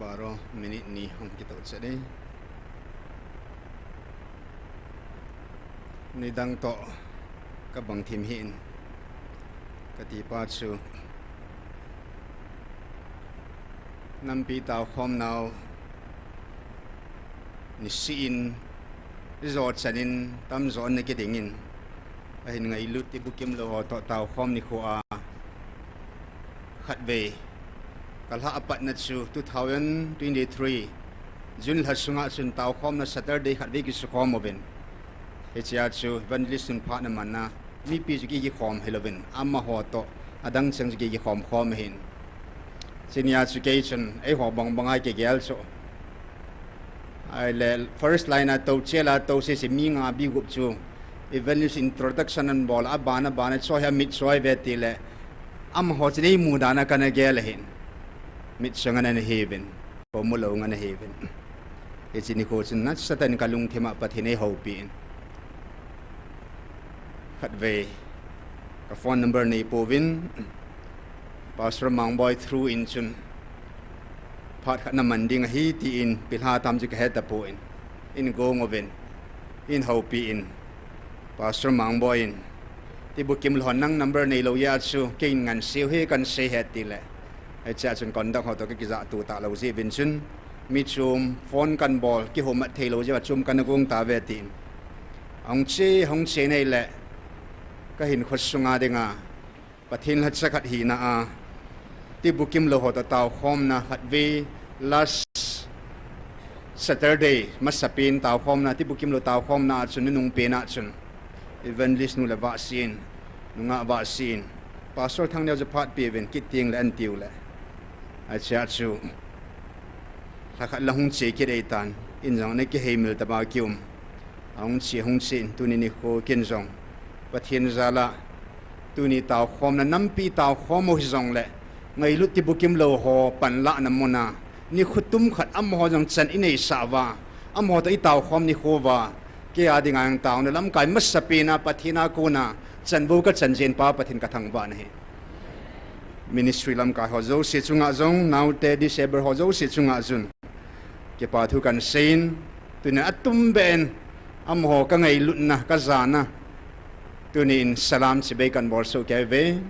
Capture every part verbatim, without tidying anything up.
Baro minute ni hung kitoh chet e. Nidang toh kabang thim hih in kati pa chu, nampi taokhom nau nisih in ijo chan in tamjo na kiding in, ahin ngailut ti bukim lou ho toh taokhom nikho a khatvei kalha apatna chu two thousand twenty-three June lha sunga chun taokhomna Saturday khatvei kisukhom uvin. Hichea chu evangelist in phat na manna mipi chu kikikhom hilouvin, amaho toh adang cheng chu kikikhom khom ahin. Chunia chu kei chun eiho bang bang a kigel chu, ahile first line a tou chel a tou sese mi nga bi gup chu evangelist introduction an bol a, abana bana choi a mit choi ve tile, amaho chun eimu dan a kana gel ahin. Mit chang ana hiuvin, khomu lou ana hiuvin. Hiche nikho chun nasatah in kalungthim a Pathen eihoupi in, khatvei ka phone number neipouvin, Pastor Mangboi through in chun phat khat naman ding ahi tin pilha tam chu kahe tapon, eingong uvin, eihoupi in, Pastor Mangboi in, ti bukim lou hon nang number neilou jeh a chu keiin ngan seiu hi kan sei ahi tile, hichea chun contact ho toh kakijah tu talou jeh uvin chun, mi chom phone kan bol kihoumat theilou jeh a chom kana gong tauve tin, ahung che hung che in ahile, kahinkho sunga dinga Pathen lhacha khat hina a, ti bukim lou ho toh taokhomna khatvei last Saturday masapen taokhomna, ti bukim lou taokhomna a chun nunung pen a chun evangelist nu le vahsin, nungah vahsin, Pastor Thangneo chu phat peuvin kit tengle antiu le, hichea chu lhakhat la hung che kit eitan, in jong ana kiheimil tapa kium. Ahung che hung che in tuni nikho kin jong Pathen jal a tuni taokhomna, nampi taokhom u hijongle, ngailut ti bukim lou ho panlahna mun a nikho tum khat amaho jong chan ineisah uva, amaho toh itaokhom nikho uva, kei a dinga jong taona lamkai masapen a Pathen a kona chanvou kachan jeng pa Pathen kathangvah nahi. Ministry lamkai ho jouse chunga jong, naote disable ho jouse chunga jong kipa thu kan seiyin, tunin atumbeh in amaho kangailutna, kajana, tunin salam chibai kan bolsoh kei uve.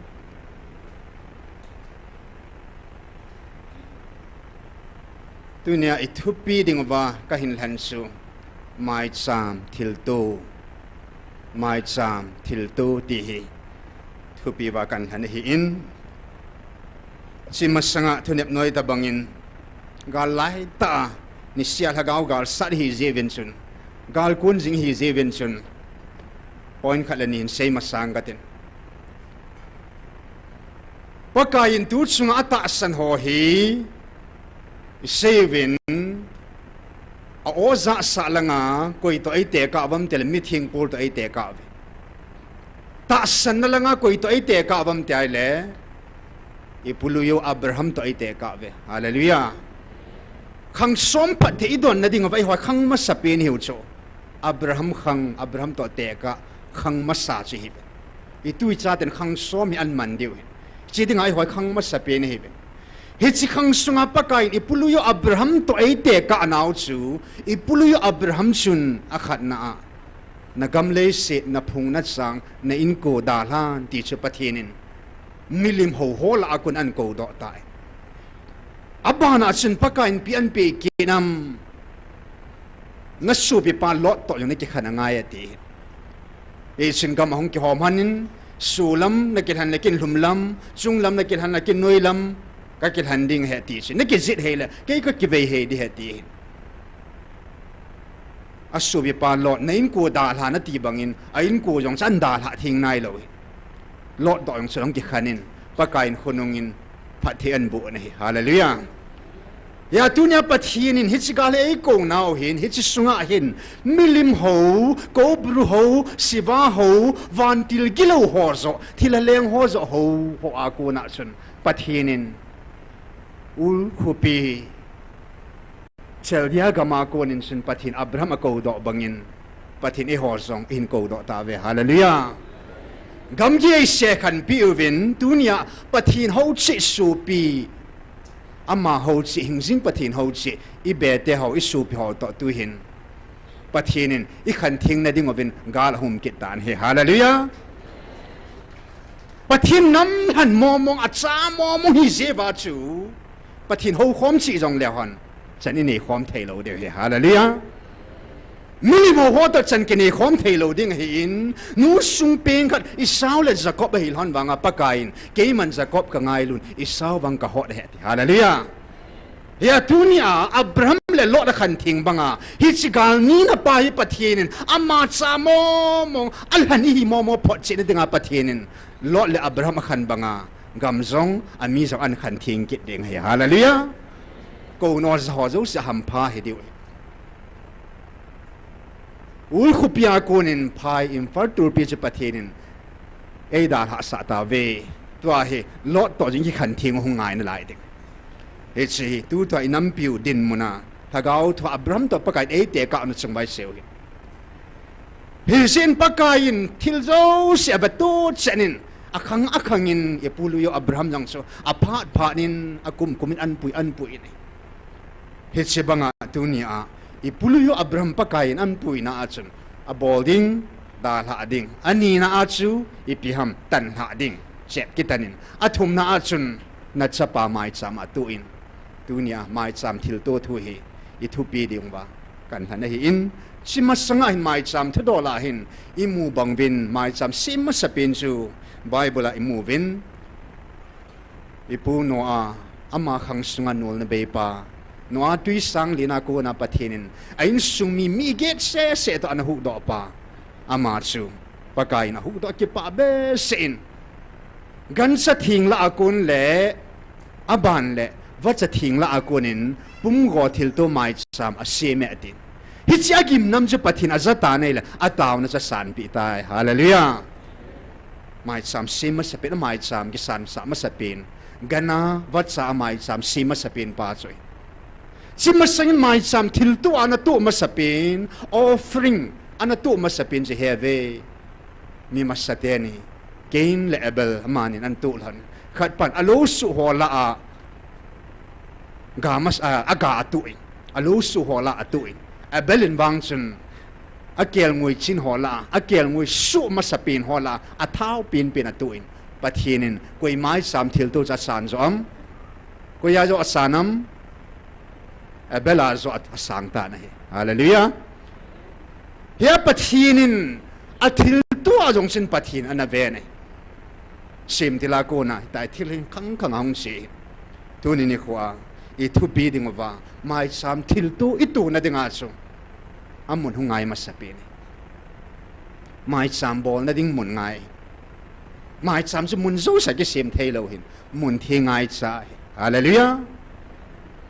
Tunia ithupi dinguva kahin lhen chu maicham thilto, maicham thilto ti hi thupi uva kan lhen ahin, hiche masanga thunep noi tobangin gal laitah a nisea lhagao gal sat ihi jeh uvin chun, gal kon jing ihi jeh uvin chun, point khat le ni hin sei masang katin. Pakaiyin tu chunga atahsan ho hi isei uvin, a-o jahsah langa koi toh eitekah uvam tile mithengpol toh eitekah uve. Tahsanna langa koi toh eitekah uvam ti ahile, ipului u Abraham toh eitekah uve. Hallelujah. Khang som phatthei idonna dinguva eiho khang masapen ihiu chu Abraham khang, Abraham toh tekah khang masa chu ihiuve. Itu ichaten khang som hi aman diu ahi. Hiche dinga eiho khang masapen ihiuve. Hiche khang sunga Pakaiyin ipului u Abraham toh eitekah nau chu, ipului u Abraham chun akhatna a, nagam leiset, naphung nachang, na inko dalhan ti chu Pathen in milim houho lah a kon ahin koudoh tai. Abana chun Pakaiyin ipi ahin peh kit nam, nasopipa Lot toh jong nakikhen angai ati. Hichun gam ahung kihom lhonin, solam nakilhen le kin lhumlam, chunglam nakilhen le kin noilam, kakilhen ding ahi ati chu nakijih hei le kei kakivei hei ding ahi ati. Asopipa Lot, na inko dalhan ati bangin a inko jong chu ahin dalhah theng nailou hi. Lot toh jong chu ahung kikhen in, Pakaiyin khonungin phatthei ahin boh ahi. Hallelujah. Hia tunia Pathen in hiche gal hi eikou nau hin, hiche sunga hin milim hou, Kobru hou, Siva hou, vantil gilou ho joh, thilha leng ho joh hou ho a kona chun Pathen in Ur khopi Chaldea gam a konin chun Pathen Abraham akoudoh bangin Pathen eiho jong eihin koudoh tauve. Hallelujah. Gamgi eisekhanpi uvin tunia Pathen houchih sopi Ama houchih, hingjing Pathen houchih, i bete ho, i sopi ho toh tuhin Pathen in i khantheng na ding uvin gal ahum kit tan ahi. Hallelujah. Pathen nam lhan momong, acha momong hi jeh uva chu Pathen houkhom cheh jongle hon chan i neikhom thei lou diu ahi. Hallelujah. Milim ho toh chan kineikhom thei lou ding ahin, nu sung peng khat Esau le Jacob ahi lhon vanga Pakai in, keiman Jacob ka ngailun, Esau vang ka hot ahi ati. Hallelujah. Hia tunia Abraham le Lot akhantheng banga, hiche gal nina pa hi Pathen in, ama cha momong, alhan ihi momo photchetna dinga Pathen in, Lot le Abraham akhan banga, gam jong, ami jong ana khantheng kit ding ahi. Hallelujah. Kouno ja ho jouse hampha hi diu. Ul khopia konin phai Imphal tulpi chu Pathen in eidalhah sah tauve. Tua hi Lot toh jong kikhantheng hung ngai nalai ding. Hiche hi tutua i nampiu dinmuna, lhagao thua Abraham toh Pakai in eitekahna chunguva iseiu hi. Hijeh in Pakai in thil jouse avetohchet in, akhang akhangin i pului u Abraham jong chu aphat phatnin, akum kumin anpui anpui in. Hiche banga tunia i pului u Abraham Pakai in anpuina a chun abol ding, dalhah ding. Anina a chu ipi ham, tanlhah ding, chet kitanin. Athumna a chun nachapa maicham atoh in. Tunia maicham thilto thu hi i thupi dinguva kalhan ahin, hiche masanga hin maicham thudol a hin imu bang uvin maicham sem masapen chu Bible a imu uvin, i pu Noah, ama khang sunga nolna beipa, Noah twisang lina kona Pathen in a insung mi, mi get sese toh ana huhdoh pa, ama chu Pakai in ahuhdoh, akipah behseh in, gancha theng lah a kon le aban le vacha theng lah a konin pumgo thilto maicham asem e atin. Hiche agimnam chu Pathen in ajatan ahile ataona chu asanpeh tai. Hallelujah. Maicham sem masapen, amaicham kisansah masapen, gana vacha a maicham sem masapen pa chu ahi. Hiche masangin maicham thilto a anatoh masapen, offering anatoh masapen chu heuve. Mi masateni, Cain le Abel, amanin anatoh lhon. Khatpan alou suh ho lah a ga mas-, a, aga atoh in, alou suh ho lah atoh in. Abel in vang chun akelngoi chin ho lah a, akelngoi suh masapen ho lah a, athao penpen atoh in. Pathen in koi maicham thilto chu asan joh am? Koi a joh asan am? Abel a joh a, asang tan ahi. Hallelujah. Hia Pathen in athilto a jong chun Pathen ana ve ahi. Semtil a kona hitia thil hi khang khang ahung che. Tuni nikhoa i thupi dinguva maicham thilto itohna dinga chu amun hung ngai masapen ahi. Maicham bolna ding mun ngai. Maicham chu mun jousea kisem theilou hin, mun theng ngaicha ahi. Hallelujah.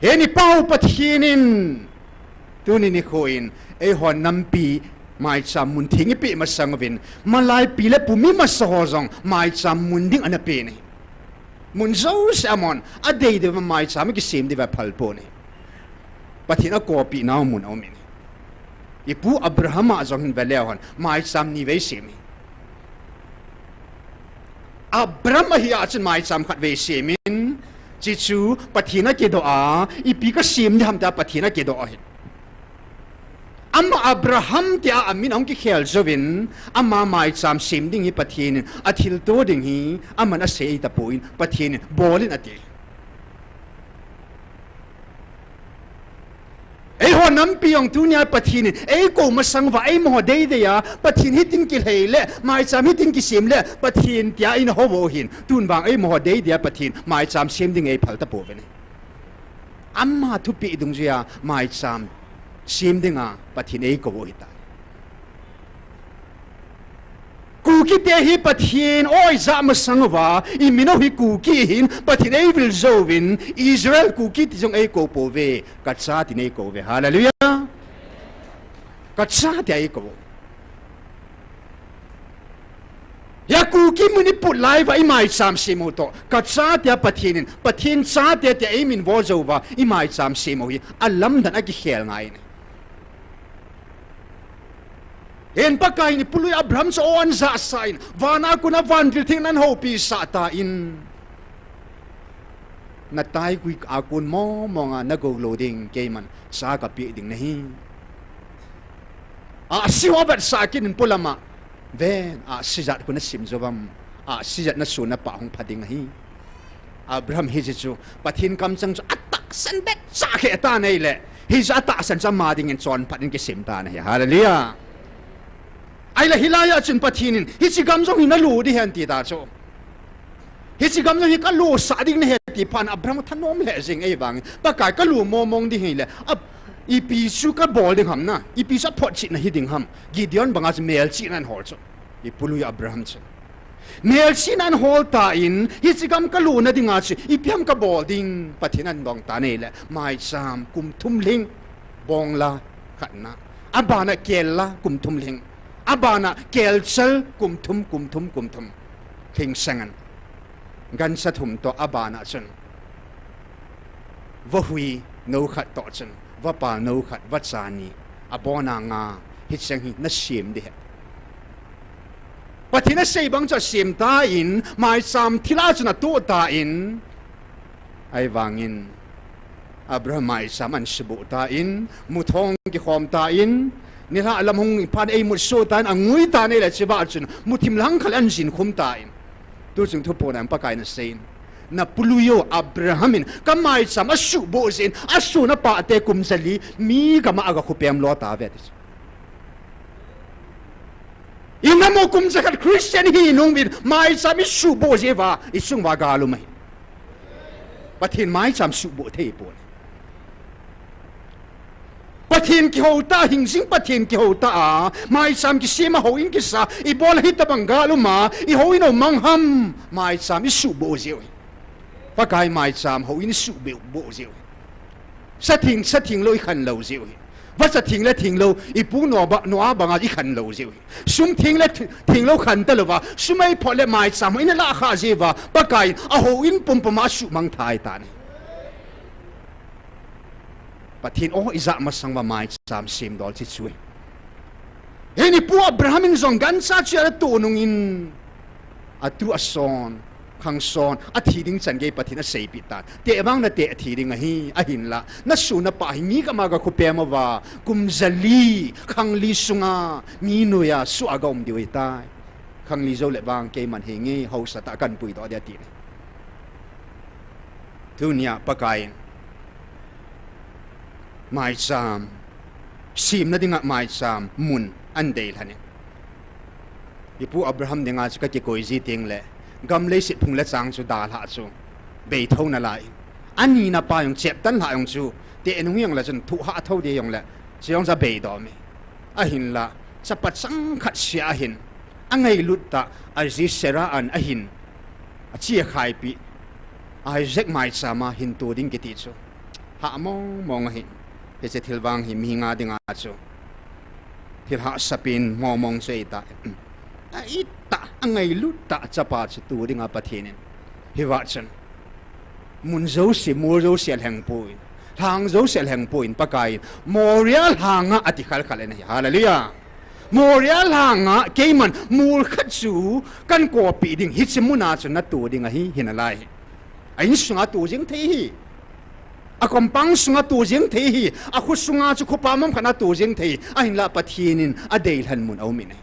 Heni pau Pathen in tuni nikhoin eihon nampi maicham mun theng ipeh masang uvin, malaipi le pu mi masa ho jong maicham mun ding ana pen ahi. Mun jousea amahon adei deuva maicham akisem diuva phal pon ahi. Pathen akoppeh nau mun aumin ahi. I pu Abraham a jong hin veleu hen, maicham nivei sem ahi. Abraham ahi a chun maicham khatvei semin, chuche chu Pathen akidoh a, ipi kasem ding ham tia Pathen akidoh ahi. Ama Abraham tia amin ahung kikhel jouvin, ama maicham sem ding hi Pathen in athilto ding hi aman asei tapon, Pathen in bol in ati. Eiho nampi jong tunia Pathen in eikou masang uva eimaho deidei a, Pathen hitin kilhei le, maicham hitin kisem le, Pathen tia eina hou u hin, tun vang eimaho deidei a Pathen maicham sem ding eiphal tapouvin ahi. Ama thupeh dungjuia maicham sem dinga Pathen eikou u ahitai. Kukite hi Pathen o ijah masang uva, imin u hi Kuki ahin, Pathen eivil jouvin, Israel Kuki ti jong eikou pouve, kacha tin eikou uve. Hallelujah. Kacha tia eikou. Hia Kuki mun iput lai uva imaicham sem u toh, kacha tia Pathen in, Pathen chate tia eimin vo jou uva imaicham sem u hi alamdan akikhel ngai ahi. Hin Pakai in ipului Abraham chu o anjahsah in, vana kona vantil theng in ahoupisah tan. Na taigui a kon mong mong a na gou lou ding, keiman cha ka pe ding nahi. Ahsi ho vetsah kit in polam a, ven, ahsi jat khu na sim jou uvam, ahsi jat na soh na pah hung pha ding ahi. Abraham hiche chu, Pathen kamcheng chu atahsan vetsah khe tan ahile, hiche atahsan chu ama dingin chonphat in kisem tan ahi. Hallelujah. Ahile hilai a chun Pathen in, hiche gam jong hi na lo ding ahi ati ta chu. Hiche gam jong hi ka losah ding nahi ati phat in Abraham thanom lheh jeng ahivangin, Pakai ka lo mong mong ding ahile, a, ipi chu ka bol ding ham na, ipi chu aphotchetna hi ding ham, Gideon banga chu melchihna ahin hol chu. I pului Abraham chu. Melchihna ahin hol tan, hiche gam ka lona dinga chu, ipi ham ka bol ding, Pathen in ahin dong tan ahile, maicham kum thum lhing, bong la khatna. Abana kel la kum thum lhing. Abana kelchal kum thum, kum thum, kum thum. Lhing seng in. Gancha thum toh abana chun, vahui nou khat toh chun, vapal nou khat, vacha ni, abona nga, hicheng hi na sem ding ahi. Pathen in asei bang chu asem tan, maicham thil a chun atoh tan, ahivangin, Abraham maicham ahin suboh tan, muthong kikhom tan, nilhah lam hung phat in eimut soh tan, angui tan ahile chua chun, muthim lang khat le ahin jin khum tan. Tuchung thuphon a Pakai in asei in, na pului u Abraham in, ka maicham asuboh jeh in, asoh na pah te kum jali, mi gam a aga khupem lo tauve ati chu. I nam u kum jakhat Christian hi nung uvin, maicham isuboh jeh uva, ichung uva gal um ahi. Pathen maicham suboh thei poi. Pathen kihou tah, hingjing Pathen kihou tah a, maicham kisem a houin kisa, ibol a hitabang gal um a, i houin u mang ham, maicham isuboh jeh u hi. Pakai maicham houin isuboh, boh jeh u hi. Sa theng, sa theng lou ikhen lou jeh u hi. Vacha theng le theng lou, ipu Noah ba, Noah banga ikhen lou jeh u hi. Sum theng le th-, theng lou khen talou va, sum eiphot le maicham houin alah khah jeh uva, Pakai in ahouin pumpum a asuhmang thei tan ahi. Pathen o ijat masang uva maicham semdol chu chu ahi. Hin ipu Abraham in jong gancha chu atoh nung in, atu ason, khang son, athi ding chan gei Pathen aseipeh tan. Teh vang na teh thi ding ahi, ahinla, na soh na pah hi mi gam a ga khupem uva, kum jali, khang li sunga, mi noiya, suh a ga um diu ahitai. Khang li jou le vang keiman henge, haosa tah kahin puidoh ding ati ahi. Tunia Pakai in maicham, semna dinga maicham mun ahin deilhen in. Ipu Abraham dinga chu ka kikoi ji teng le, gam leiset phung le chang chu dalhah chu bei tho nalai in. Anina pa jong cheptan lhah jong chu, teh nung jong le chun thuhah tho ding jong le, chu jong chu abei dom e. Ahinla, chapa changkhat sia ahin, angailut tah, aji Sarah in ahin, achi akhaipi, Isaac maicham a hin to ding kiti chu. Hah mong mong ahin, hiche thil vang hi mihinga dinga chu thil hahsapin mong mong chu ahitai. A-it tah, angailut tah chapa chu to dinga Pathen in. Hiva chun mun jouse, mol jouse alheng poi. Lhang jouse alheng poi, Pakai in Moria lhanga ati khalkhal in ahi. Hallelujah. Moria lhanga keiman mol khat chu kahin kopeh ding, hiche muna chu nato ding ahi, hinalai hi. A insunga to jeng thei hi. A compound sunga to jeng thei hi. A khosunga chu khopa mong khat a to jeng thei hi. Ahinla Pathen in adeilhen mun aum in ahi.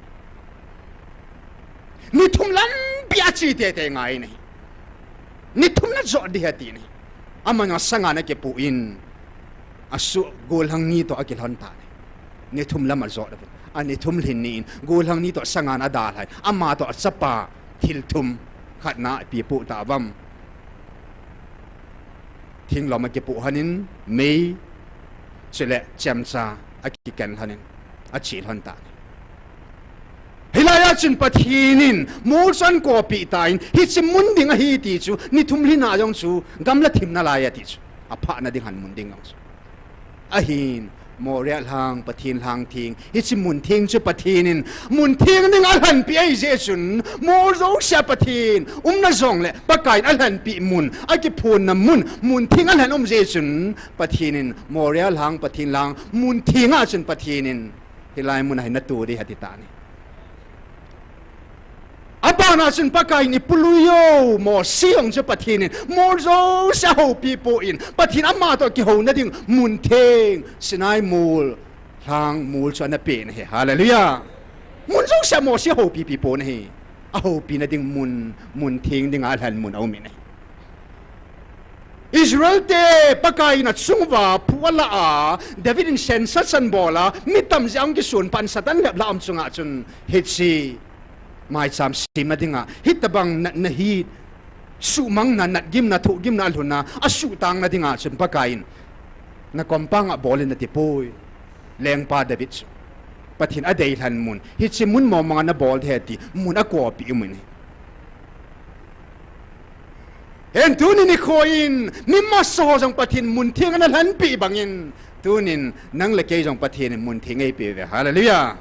Ni thum lampi a che teitei ngai in ahi. Ni thum najot ding ahi ati in ahi. Aman asanga ana kipoh in, asoh gollhang ni toh akilhon tan ahi. Ni thum lam ajot uvin. A ni thum lhin ni in, gollhang ni toh asanga ana dalhan. Ama toh achapa thil thum khatna ipi apoh tauvam. Thinglom akipoh lhon in, mei, chule chemcha akiken lhon in, ache lhon tan ahi. Hilai a chun Pathen in mol chu ahin kopeh tan, hiche mun ding ahi ti chu, ni thum lhin a jong chu, gamla thim nalai ati chu. Aphahna ding hen mun ding jong chu. Ahin, Moria lhang, Pathen lhang theng, hiche mun theng chu Pathen in, mun theng ding alhenpeh ahi jeh chun, mol jousea Pathen umna jongle, Pakai in alhenpeh mun, akiphonna mun, mun theng alhen um jeh chun, Pathen in, Moria lhang, Pathen lhang, mun thenga chun Pathen in, hilai muna hi nato ding ahi ati tan ahi. Abana chun Pakaiyin ipului u Mosi jong chu Pathen in mol jouse ahoupi poi, Pathen ama toh kihouna ding mun theng, Sinai mol, lhang mol chu ana pen ahi. Hallelujah. Mun jouse Mosi ahoupipi pon ahi. Ahoupina ding mun, mun theng dinga alhan mun aumin ahi. Israel te Pakaiyin achunguva phu ala a, David in sensa chan bol a, mi tam jeh a hung kisun pan Satan lhep la um chunga chun hiche maicham semna dinga, hitobang natna hi, suhmangna, natgimna, thohgimna alhunna, asuhtangna dinga chun Pakaiyin, na kompang a bol in ati poi. Lengpa David chu Pathen adeilhen mun, hiche mun mong mong a nabol ding ahi ti, mun akopi umin ahi. Hin tunin nikho in, mi masa ho jong Pathen in mun theng ana lhenpeh bangin, tunin nang le kei jong Pathen in mun theng eipeh uve. Hallelujah.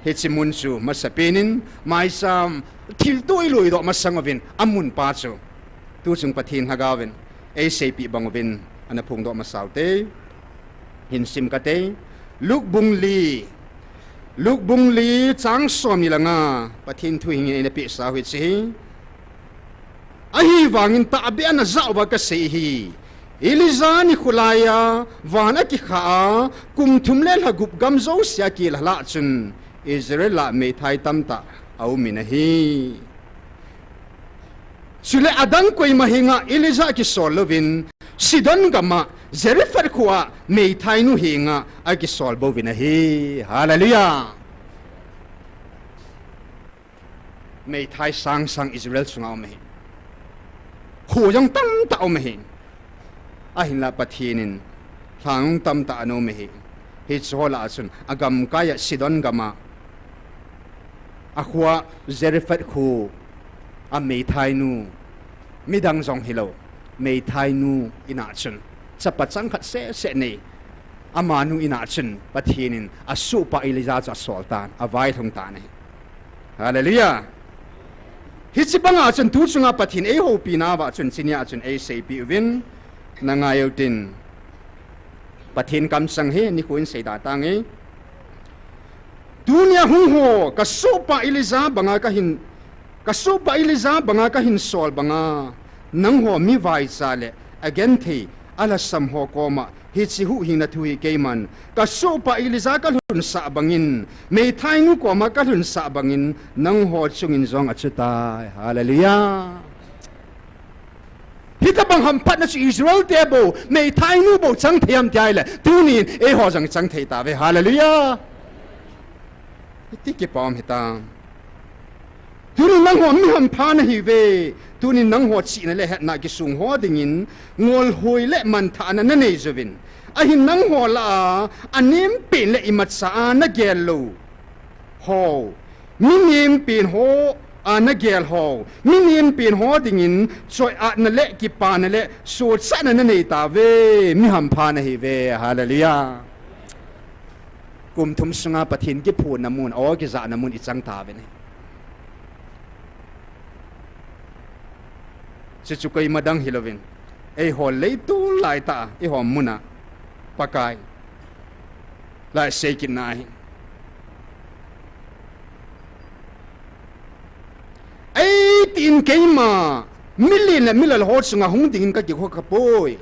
Hiche mun chu masapen in, maicham, thilto iluidoh masang uvin, amun pa chu. Tuchung Pathen Lhagaovin eiseipeh bang uvin, ana phongdoh masa ute. Hin sim kate. Luke bung li. Luke bung li chang somni le nga. Pathen thu hin eina pehsa u hiche ahi. Ahivangin tahbeh a najah uva kasei ahi. Elijah nikho laiya van akikha a, kum thum le lha gup gam jouse a akilha lah chun, Israel a meithai tamtah aumin ahi. Chule adang koima henga Elijah kisol louvin, Sidon gam a Zarephath khoa meithainu henga akisol bouvin ahi. Hallelujah. Meithai sang sang Israel chunga um ahi. Kho jong tamtah um ahi. Ahinla Pathen in lhang tamtah ana um ahi. Hiche ho lah a chun agamkai a Sidon gam a, akhoa Zarephath kho a meithainu, midang jong hilou, meithainu in a chun chapa changkhat seh seh nei, amanu in a chun Pathen in asohpa Elijah chu asol tan, availhung tan ahi. Hallelujah. Hiche banga chun tuchunga Pathen eihoupina uva chun, chunia chun eiseipeh uvin, nangai utin. Pathen kamchang hi nikho in seida tange. Tunia hung ho, kasohpa Elijah banga kahin, kasohpa Elijah banga kahin sol banga, nangho mi vaicha le agenthei, alhasam ho koma hiche huhhingna thu hi keiman kasohpa Elijah kalhunsah bangin, meithainu koma kalhunsah bangin, nangho chungin jong achutai. Hallelujah. Hitobang hamphatna chu Israel te bou, meithainu bou chang thei ham ti ahile, tunin eiho jong ichang thei tauve. Hallelujah. Iti kipa um hitam. Tunin nangho mi hampha nahiuve. Tunin nangho chihna le hetna kisung ho dingin, ngolhoi le manthahna nanei jouvin, ahin nangho lah a anempen le imacha a nagel lou ho, mi nempen ho a nagel ho, mi nempen ho dingin choi-atna le kipana le sochatna nanei tauve. Mi hampha nahiuve. Hallelujah. Kum thum sunga Pathen kiphonna mun, aw kijahna mun ichang tauvin ahi. Chuchu koima dang hilouvin, eiho leitol laitah a, eiho muna Pakai lah a seikitna ahi. Eitin keima milen le milal ho chunga hung dingin kakikhoh kapoi.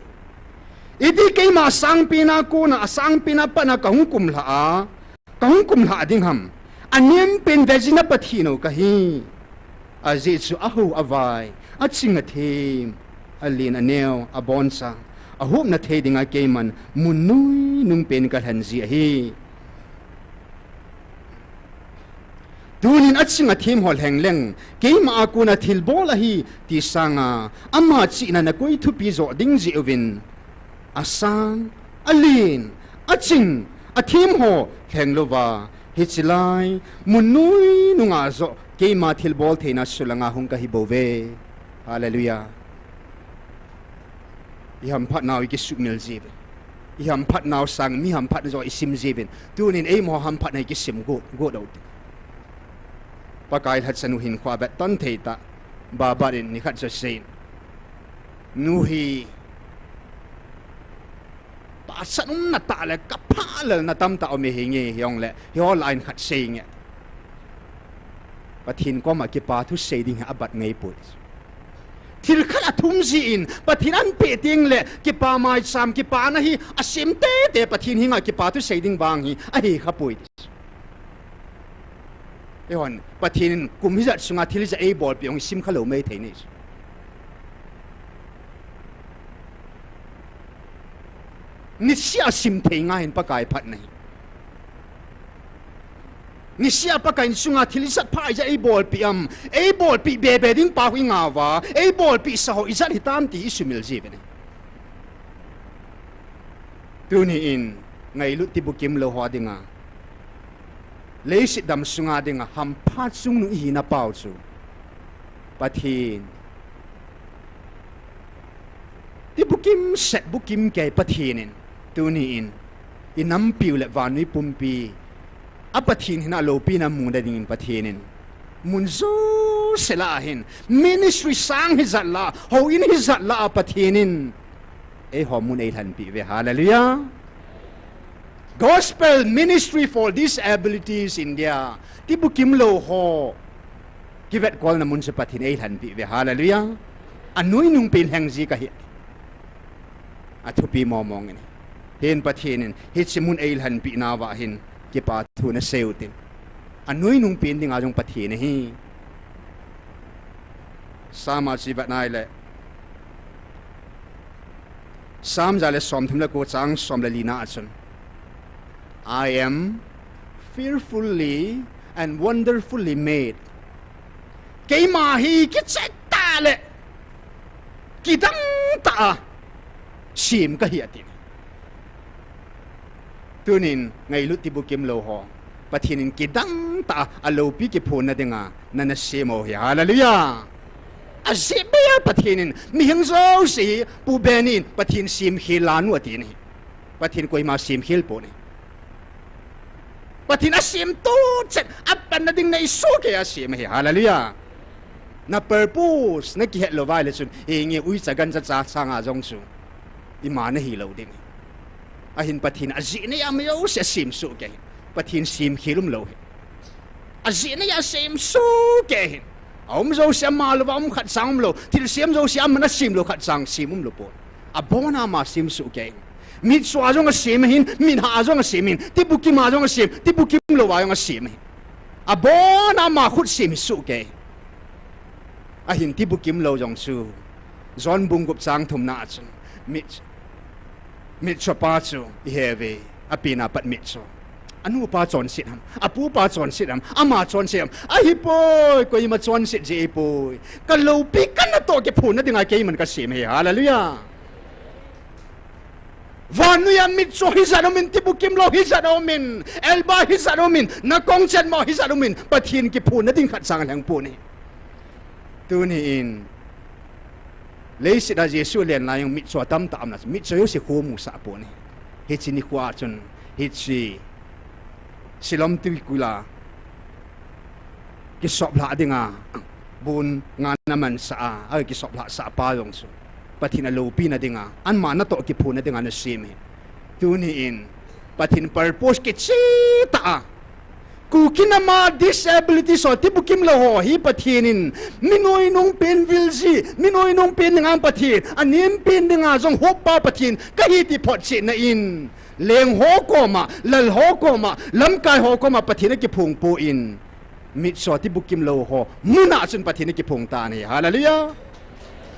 Iti keima asangpena kona, asangpena patna kahung kumlha a, kahung kumlha ding ham? Anempen vejina Pathen u kahi. Ajeh chu ahao avai, aching athem, alen aneo, aboncha, ahopna thei dinga keiman mun nuinung pen kalhen ji ahi. Tunin aching athem ho lheng leng, keima a kona thilbol ahi ti sanga, ama chihna nakoi thupi joh ding jeh uvin, asang, alen, aching, athem ho lheng louva, hiche lai mun nuinunga joh keima thilbol theina sulanga hung kahi bouve. Hallelujah. Ihamphatnau ikisuhmil jiuvin, ihamphatnau sang mi hamphatna joh isim jiuvin, tunin eima hamphatna ikisim got, got u hite. Pakai lhachanu hinkhoa vetton thei tah, Babat in nikhat chu aseiyin, nu hi tahsan umna tah le kapha lelna tamtah um ahinge, hijongle hiho lah in khat seinge. Pathen koma kipa thu sei ding hi abat ngai poi. Thil khat athum jin Pathen anpeh teng le kipa maicham, kipana hi asem tete, Pathen henga kipa thu sei ding vang hi ahi kha poi. Eihon Pathen in kum hijat sunga thil hijat eibolpeh hung sim kha lou mei thei nei. Niseh a sim thei ngai hin Pakai phatna hi. Niseh a Pakai in sunga thil ijat pha ijat eibolpeh am, eibolpeh bebe ding pa hi ngauva, eibolpeh sa ho ijat hitam ti isumil jiuvin ahi. Tuni in ngailut tibukim lou ho dinga, leiset dam sunga dinga hampha chungnung ihina pau chu Pathen, tibukim set bukim kei Pathen in, tuni in inampiu le vannoi pumpi a Pathen hina loupina muna dingin Pathen in mun jouse lah a hin, ministry sang hijat lah, houin hijat lah a Pathen in eiho mun eilhenpeh uve. Hallelujah. Gospel Ministry for Disabilities India, tibukim lou ho kivetkolna mun chu Pathen eilhenpeh uve. Hallelujah. Anoinung pen lheng ji kahi. Athupi momong in, hin Pathen in hiche mun eilhenpeh nauva hin kipa thu nasei utin. Anoinung pen dinga jong Pathen ahi. Sam a chu ivet nai le, Sam ja le somthum le ko chang som le lina a chun, I am fearfully and wonderfully made. Keima hi kicheh tah le kidang tah a sem kahi ati. Tunin ngailut tibukim lou ho, Pathen in kidang tah a aloupi kiphonna dinga nana sem u ahi. Hallelujah. Ajeh beiya Pathen in mihing jouse hi Pu Benny in Pathen semkhel lanu ati ahi. Pathen koima semkhel pon ahi. Pathen asem tohchet, apanna ding nei sohkei a asem ahi. Hallelujah. Na purpose nakihet lou vai le chun, henge uicha gancha cha sanga jong chu ima nahi lou ding. Ahin Pathen ajeh neiya mi jouse asem sohkei ahi. Pathen semkhel umlou ahi. Ajeh neiya sem sohkei ahi. Aum jouse ama louva um khat chang umlou. Thilsem jouse aman asem lou khat chang sem umlou pon. Abona ama sem sohkei ahi. Mitcho a jong asem ahin, mithah a jong asem ahin, tibukim a jong asem, tibukim louva jong asem ahin. Abona ama khut sem hi sohkei ahi. Ahin tibukim lou jong chu John bung gup chang thumna a chun, mit, mitchopa chu ihe uve, apen a pat mitcho. Anupa chonset ham, apupa chonset ham, ama chonset ham, ahipoi, koima chonset ji ahipoi. Kaloupi kanatoh kiphonna dinga keiman kasem ahi. Hallelujah. Vannoiya mitcho hijat umin, tibukim lou hijat umin, elba hijat umin, nakong chenmo hijat umin, Pathen kiphonna ding khat chang alheng pon ahi. Tunin leiset a Jesu alen lai jong mitcho tamtah aumna, mitcho jouse kho musah pon ahi. Hiche nikho a chun, hiche Siloam tuikul a kisoplhah dinga bun nga ana mansah a, akisoplhah sah pa jong chu Pathen aloupina dinga, ama natoh kiphonna dinga nasem ahi. Tunin Pathen purpose kicheh tah a, Kuki nama disability ho, tibukim lou ho hi Pathen in mi noinung pen vil ji, mi noinung pen dinga Pathen, anem pen dinga jong hoppa Pathen kahi ti photchetna in, leng ho koma, lal ho koma, lamkai ho koma Pathen akiphong poi. Mitcho tibukim lou ho muna chun Pathen akiphong tan ahi. Hallelujah.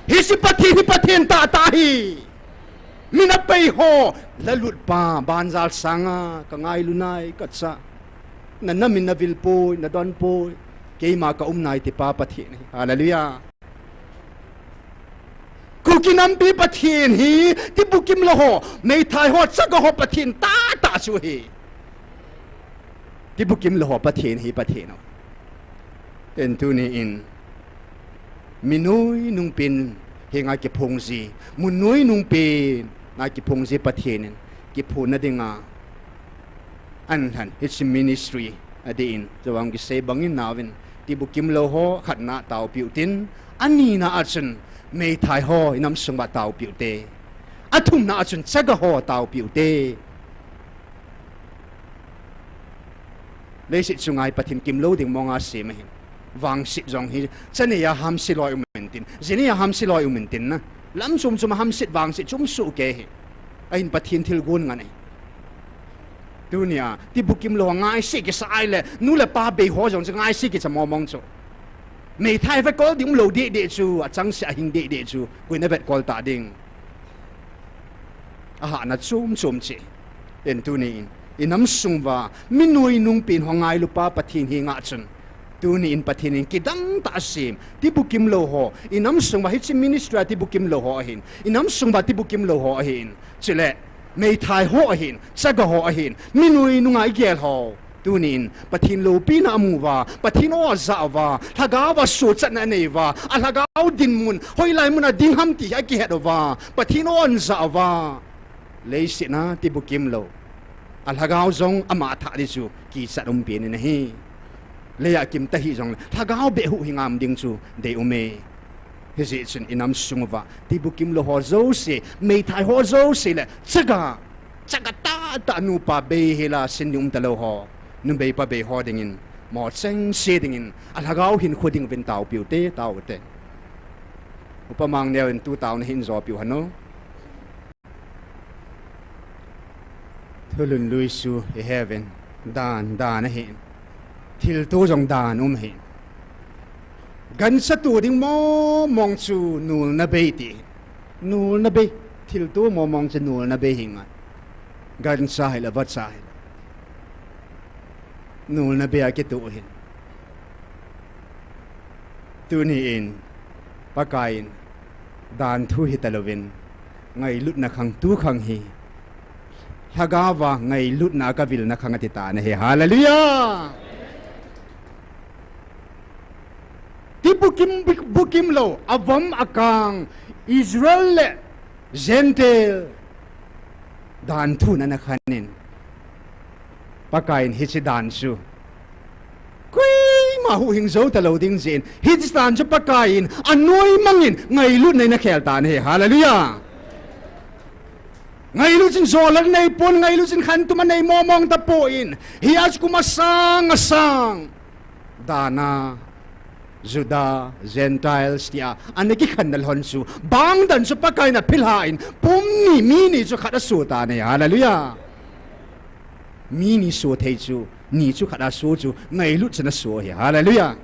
Hiche Pathen hi Pathen tahtah ahi. Min apei ho, lalut pa, banjal sanga kangailu nai, kacha. Na, namin navil poi, nadon poi. Keima kaum nai tipa Pathen ahi. Hallelujah. Kuki nampi Pathen hi tibukim lou ho, meithai ho, chaga ho Pathen tahtah chu ahi. Tibukim lou ho Pathen hi Pathen ahi. Ten tunin mi noinung pen henga kiphong ji, mun noinung pen a kiphong ji Pathen in kiphonna dinga ahin lhen, hiche ministry adeh in, chuvang kisei bangin naovin, tibukim lou ho khatna taopiu tin, anina a chun meithai ho inam sung uva taopiu te, athumna a chun chaga ho taopiu te. Leiset chunga hi Pathen kimlou ding monga asem ahin. Vangset jong hi, chanei a hamse loi um intin, jinei a hamse loi um intin na. Lam chom chom a hamset vangset chu um soh kei hi. Ahin Pathen thilgon ngen ahi. Tunia, tibukim lou ho ngaise kisa ahile, nu le pa bei ho jong chu ngaise kisa mong mong chu. Meithai vetkol ding umlou deh deh chu, achangseh a hing deh deh chu, koin avetkol ta ding. Ahahna chom chom cheh. Ahin tuni in, inam sung uva, mi nuinung pen ho ngailupa Pathen henga chun. Tuni in Pathen in kidang tah a asem, tibukim lou ho, inam sung uva hiche ministry a tibukim lou ho ahin, inam sung uva tibukim lou ho ahin. Chule, meithai ho ahin, chaga ho ahin, mi nuinunga igel ho. Tuni in, Pathen loupina amu uva, Pathen aw aja uva, lhagao a suhchatna anei uva, alhagao dinmun, hoilai mun a ding ham ti hi akihet uva, Pathen aw aja uva. Leiset a tibukim lou. Alhagao jong ama thah ding chu kichat um pen in ahi. Lei a kim ta hih jongle, lhagao beh huhhing a um ding chu dei um e. Hijeh chun inam sung uva, tibukim lou ho jouse, meithai ho jouse le, chaga, chaga tah tah nupa bei hela sin ding um talou ho, numei pa bei ho dingin, mo chengse dingin, alhagao hinkho ding uvin taopiu te, tao u te. Upa Mangneo in tu taona hin jopiu hen o. Thulhun luisu iheuvin, dan, dan ahi. Thilto jong dan um ahi. Gancha to ding mong mong chu nulna bei ti. Nulna bei. Thilto mong mong chu nulna bei hi ngai. Gancha hile, vacha hile, nulna bei a kito ahin. Tuni in, Pakai in, dan thu hitalouvin, ngailutna khang tu khang hi, lhagao a ngailutna a kavilna khang ati tan ahi. Hallelujah! Tibukim, bukim lou, avom akang, Israel le Gentile, dan thu ana khan in. Pakai in hiche dan chu koima huhhing jou talou ding jeh in, hiche dan chu Pakai in anoimang in ngailutna in akhel tan ahi. Hallelujah! Ngailut chun jolat anei pon, ngailut chun khantum anei mong mong tapon, hia chu kum asang asang dan a, Juda, Gentiles tia ana kikhanna lhon chu, bang dan chu Pakai in aphilha in, pum ni, mi ni chu khat aso tan ahi. Hallelujah! Mi ni so thei chu, ni chu khat aso chu, ngailut chun aso ahi. Hallelujah!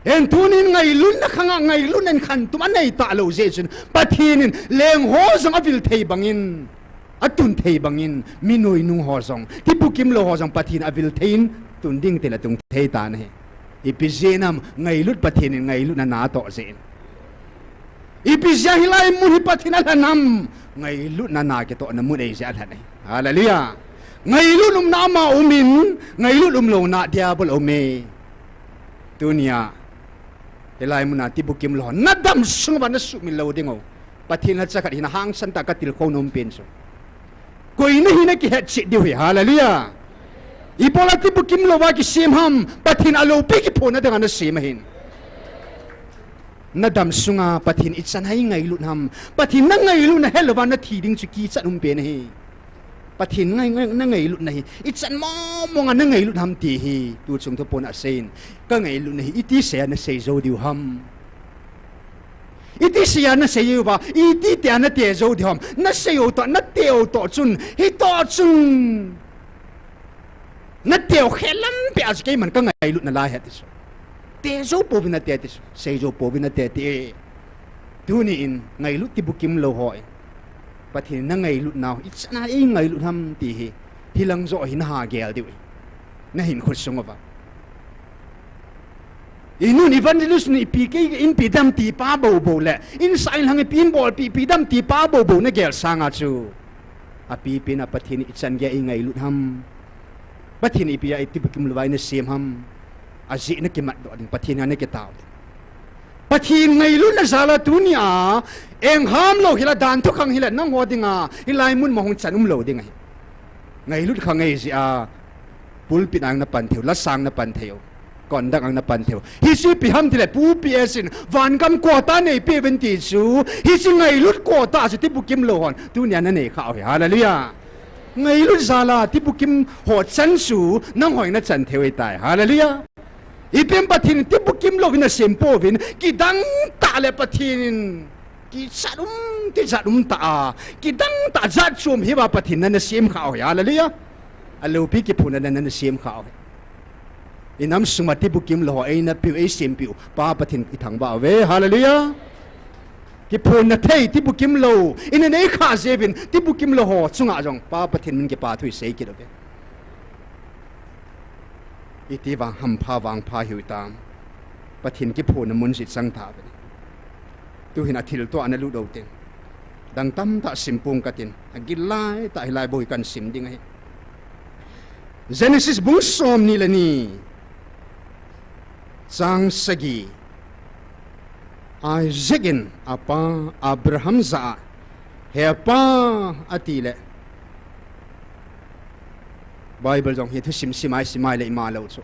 Ahin tunin ngailutna khang a, ngailutna in khantum anei talou jeh chun, Pathen in leng ho jong avil thei bangin, atun thei bangin, mi nuinung ho jong, tibukim lou ho jong Pathen avil thei in, tun ding tile tung thei tan ahi. Ipi jeh ham, ngailut Pathen in ngailutna na atoh jeh in. Ipi jeh a hilai mun hi Pathen alhen ham, ngailutna na kitohna mun ahijeh a alhen ahi. Hallelujah! Ngailut umna ama um in, ngailut umlouna Diabol aum e. Tunia, hilai mun a tibukim lou ho, nadam sung uva nasuhmil lou ding o. Pathen lhacha khat hina hangsan tah a katilkhou nom pen chu, koi nahi nakihet cheh diu ahi. Hallelujah! Ibola tibukim lou uva kisem ham, Pathen aloupi kiphona dinga nasem ahin. Nadam sunga Pathen ichan a ingailut ham, Pathen nangailutna helouva nathi ding chu kichat um pen ahi. Pathen ngai, ngai, nangailutna hi ichan mong mong a nangailut ham ti hi, tuchung thupon a aseiyin, kangailutna hi iti seija nasei jou diu ham? Iti seija nasei uva, iti tia nate jou diu ham? Nasei u toh, nate u toh chun, hitoh chun, nate u khelam peh a chu keiman kangailutna lai ahi ti chu. Te jou pouvin nate ti chu, sei jou pouvin nate ti. Tuni in ngailut tibukim lou ho in, Pathen in nangailutnau ichan a eingailut ham ti hi, hilang joh hi naha gel diu ahi. Nahinkho sung uva, inun evangelist nu ipi kei inpi dam ti pa bou bou le, insah inlhang ipi inbolpi ipi dam ti pa bou bou nagel sanga chu, apipen a Pathen ichan geiya eingailut ham? Pathen in ipi a itibukim louva eina sem ham? Ajeh nakimatdoh ding, Pathen henga nakitao ding. Pathen ngailutna jal a tunia, eiham lou hila, dan thukhang hila, nangho dinga hilai mun ma hung chan umlou ding ahi. Ngailut kha ngai jeh a, pulpit a napan theiu, lasang napan theiu, conduct a napan theiu. Hiche ipi ham tile, Pu P S in vangam quota neipeh uvin ti chu, hiche ngailut quota chu tibukim lou hon tunia nanei khah u ahi. Hallelujah. Ngailut jal a tibukim ho chan chu nangho in nachan theiu ahitai. Hallelujah. Ipi ham Pathen in tibukim louvin asem pouvin, kidang tah le Pathen in kichat um, tijat um tah a, kidang tah jat chom hiva Pathen in ana sem khah u ahi. Hallelujah. Aloupi kiphonna ana sem khah u ahi. Inam sunga tibukim lou ho eina piu, eisem piu Pa Pathen ithangvah uve. Hallelujah. Kiphonna thei, tibukim lou, ina nei khah jeh uvin, tibukim lou ho chunga jong Pa Pathen min kipa thu isei kit uve. Iti vang hampha vangpha hiu tam. Pathen kiphonna mun jong ichang tauve. Tuhin athilto ana lut u tin, dang tamtah sim pong katin, agil lai tah hilai bou hi kahin sim ding ahi. Genesis bung somni le ni, chang sagi. Isaac in apa Abraham jah a, He pa, ati le. Bible jong hi thusim simai simai le ima lou chu,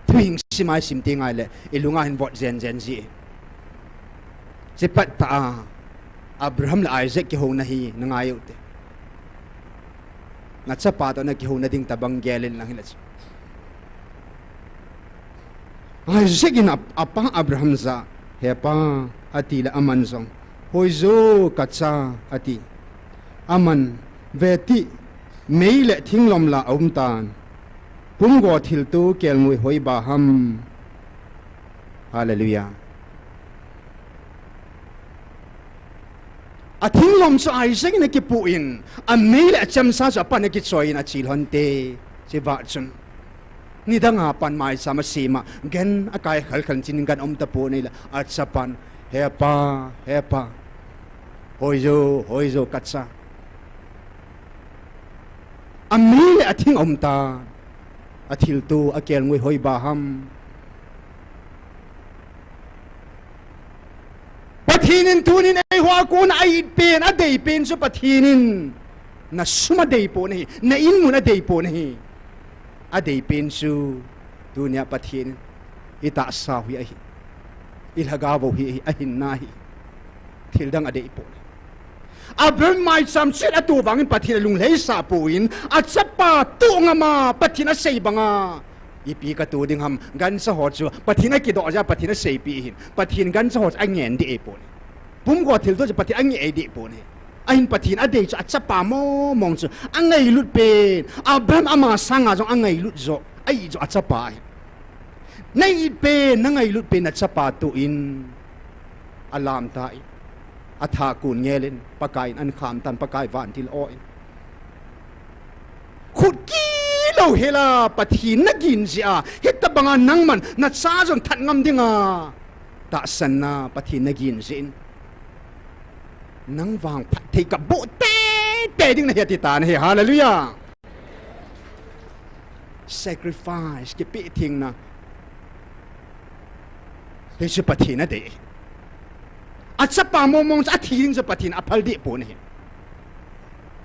thuhing simai sim ti ngai le ilunga hin vot jen jen ji. Hiche pat tah a Abraham le Isaac kihouna hi na ngai u te. Nachapa toh nakihouna ding tobang gel in lang hile chu. Isaac in a, apa Abraham jah a, He pa, ati le aman jong, Hoijo kacha, ati. Aman, Ve tih, mei le thinglom la aum tan, pumgo thilto kelngoi hoiba ham. Hallelujah. Athinglom chu Isaac in akipoh in, amei le achemsa chu apan akichoi in achil lhon te. Hiche vah chun, nidang a pan maicham asem a, gan akai khalkhal in, chun gan aum tapon ahile, achapan, He pa, he pa, hoijo, hoijo kacha. Amei le athing aum tan, athilto akelngoi hoiba ham. Pathen in tunin eiho a kona a-it pen, adei pen chu Pathen in nasum adei pon ahi, na-in mun adei pon ahi. Adei pen chu tunia Pathen in itahsa u hi ahi, ilhagao u hi ahi, ahinna ahi. Thildang adei pon ahi. Abraham maicham cheh in ato vangin Pathen alunglhaisah pon, achapa toh ngam a Pathen asei banga, ipi kato ding ham, gancha ho chu Pathen akidoh jeh a Pathen aseipeh ahin, Pathen gancha ho chu angen deh pon ahi. Pumgo thilto chu Pathen angeh deh pon ahi. Ahin Pathen adei chu achapa mongmong chu angailut pen, Abraham ama sanga jong angailut joh, a-it joh achapa ahi. Na-it pen, nangailut pen nachapa toh in, alamtan, atha kon ngel in, Pakai in ahin kham tan, Pakai vantil o in. Khut kilou hela Pathen nagin jeh a, hitobanga nangman nacha jong that ngam dinga tahsanna Pathen nagin jeh in, nang vang phatthei kaboh teitei ding nahi ati tan ahi. Hallelujah. Sacrifice, kipehthengna, hichu Pathen adei. Achapa mongmong chu athi ding chu Pathen aphal deh pon ahi.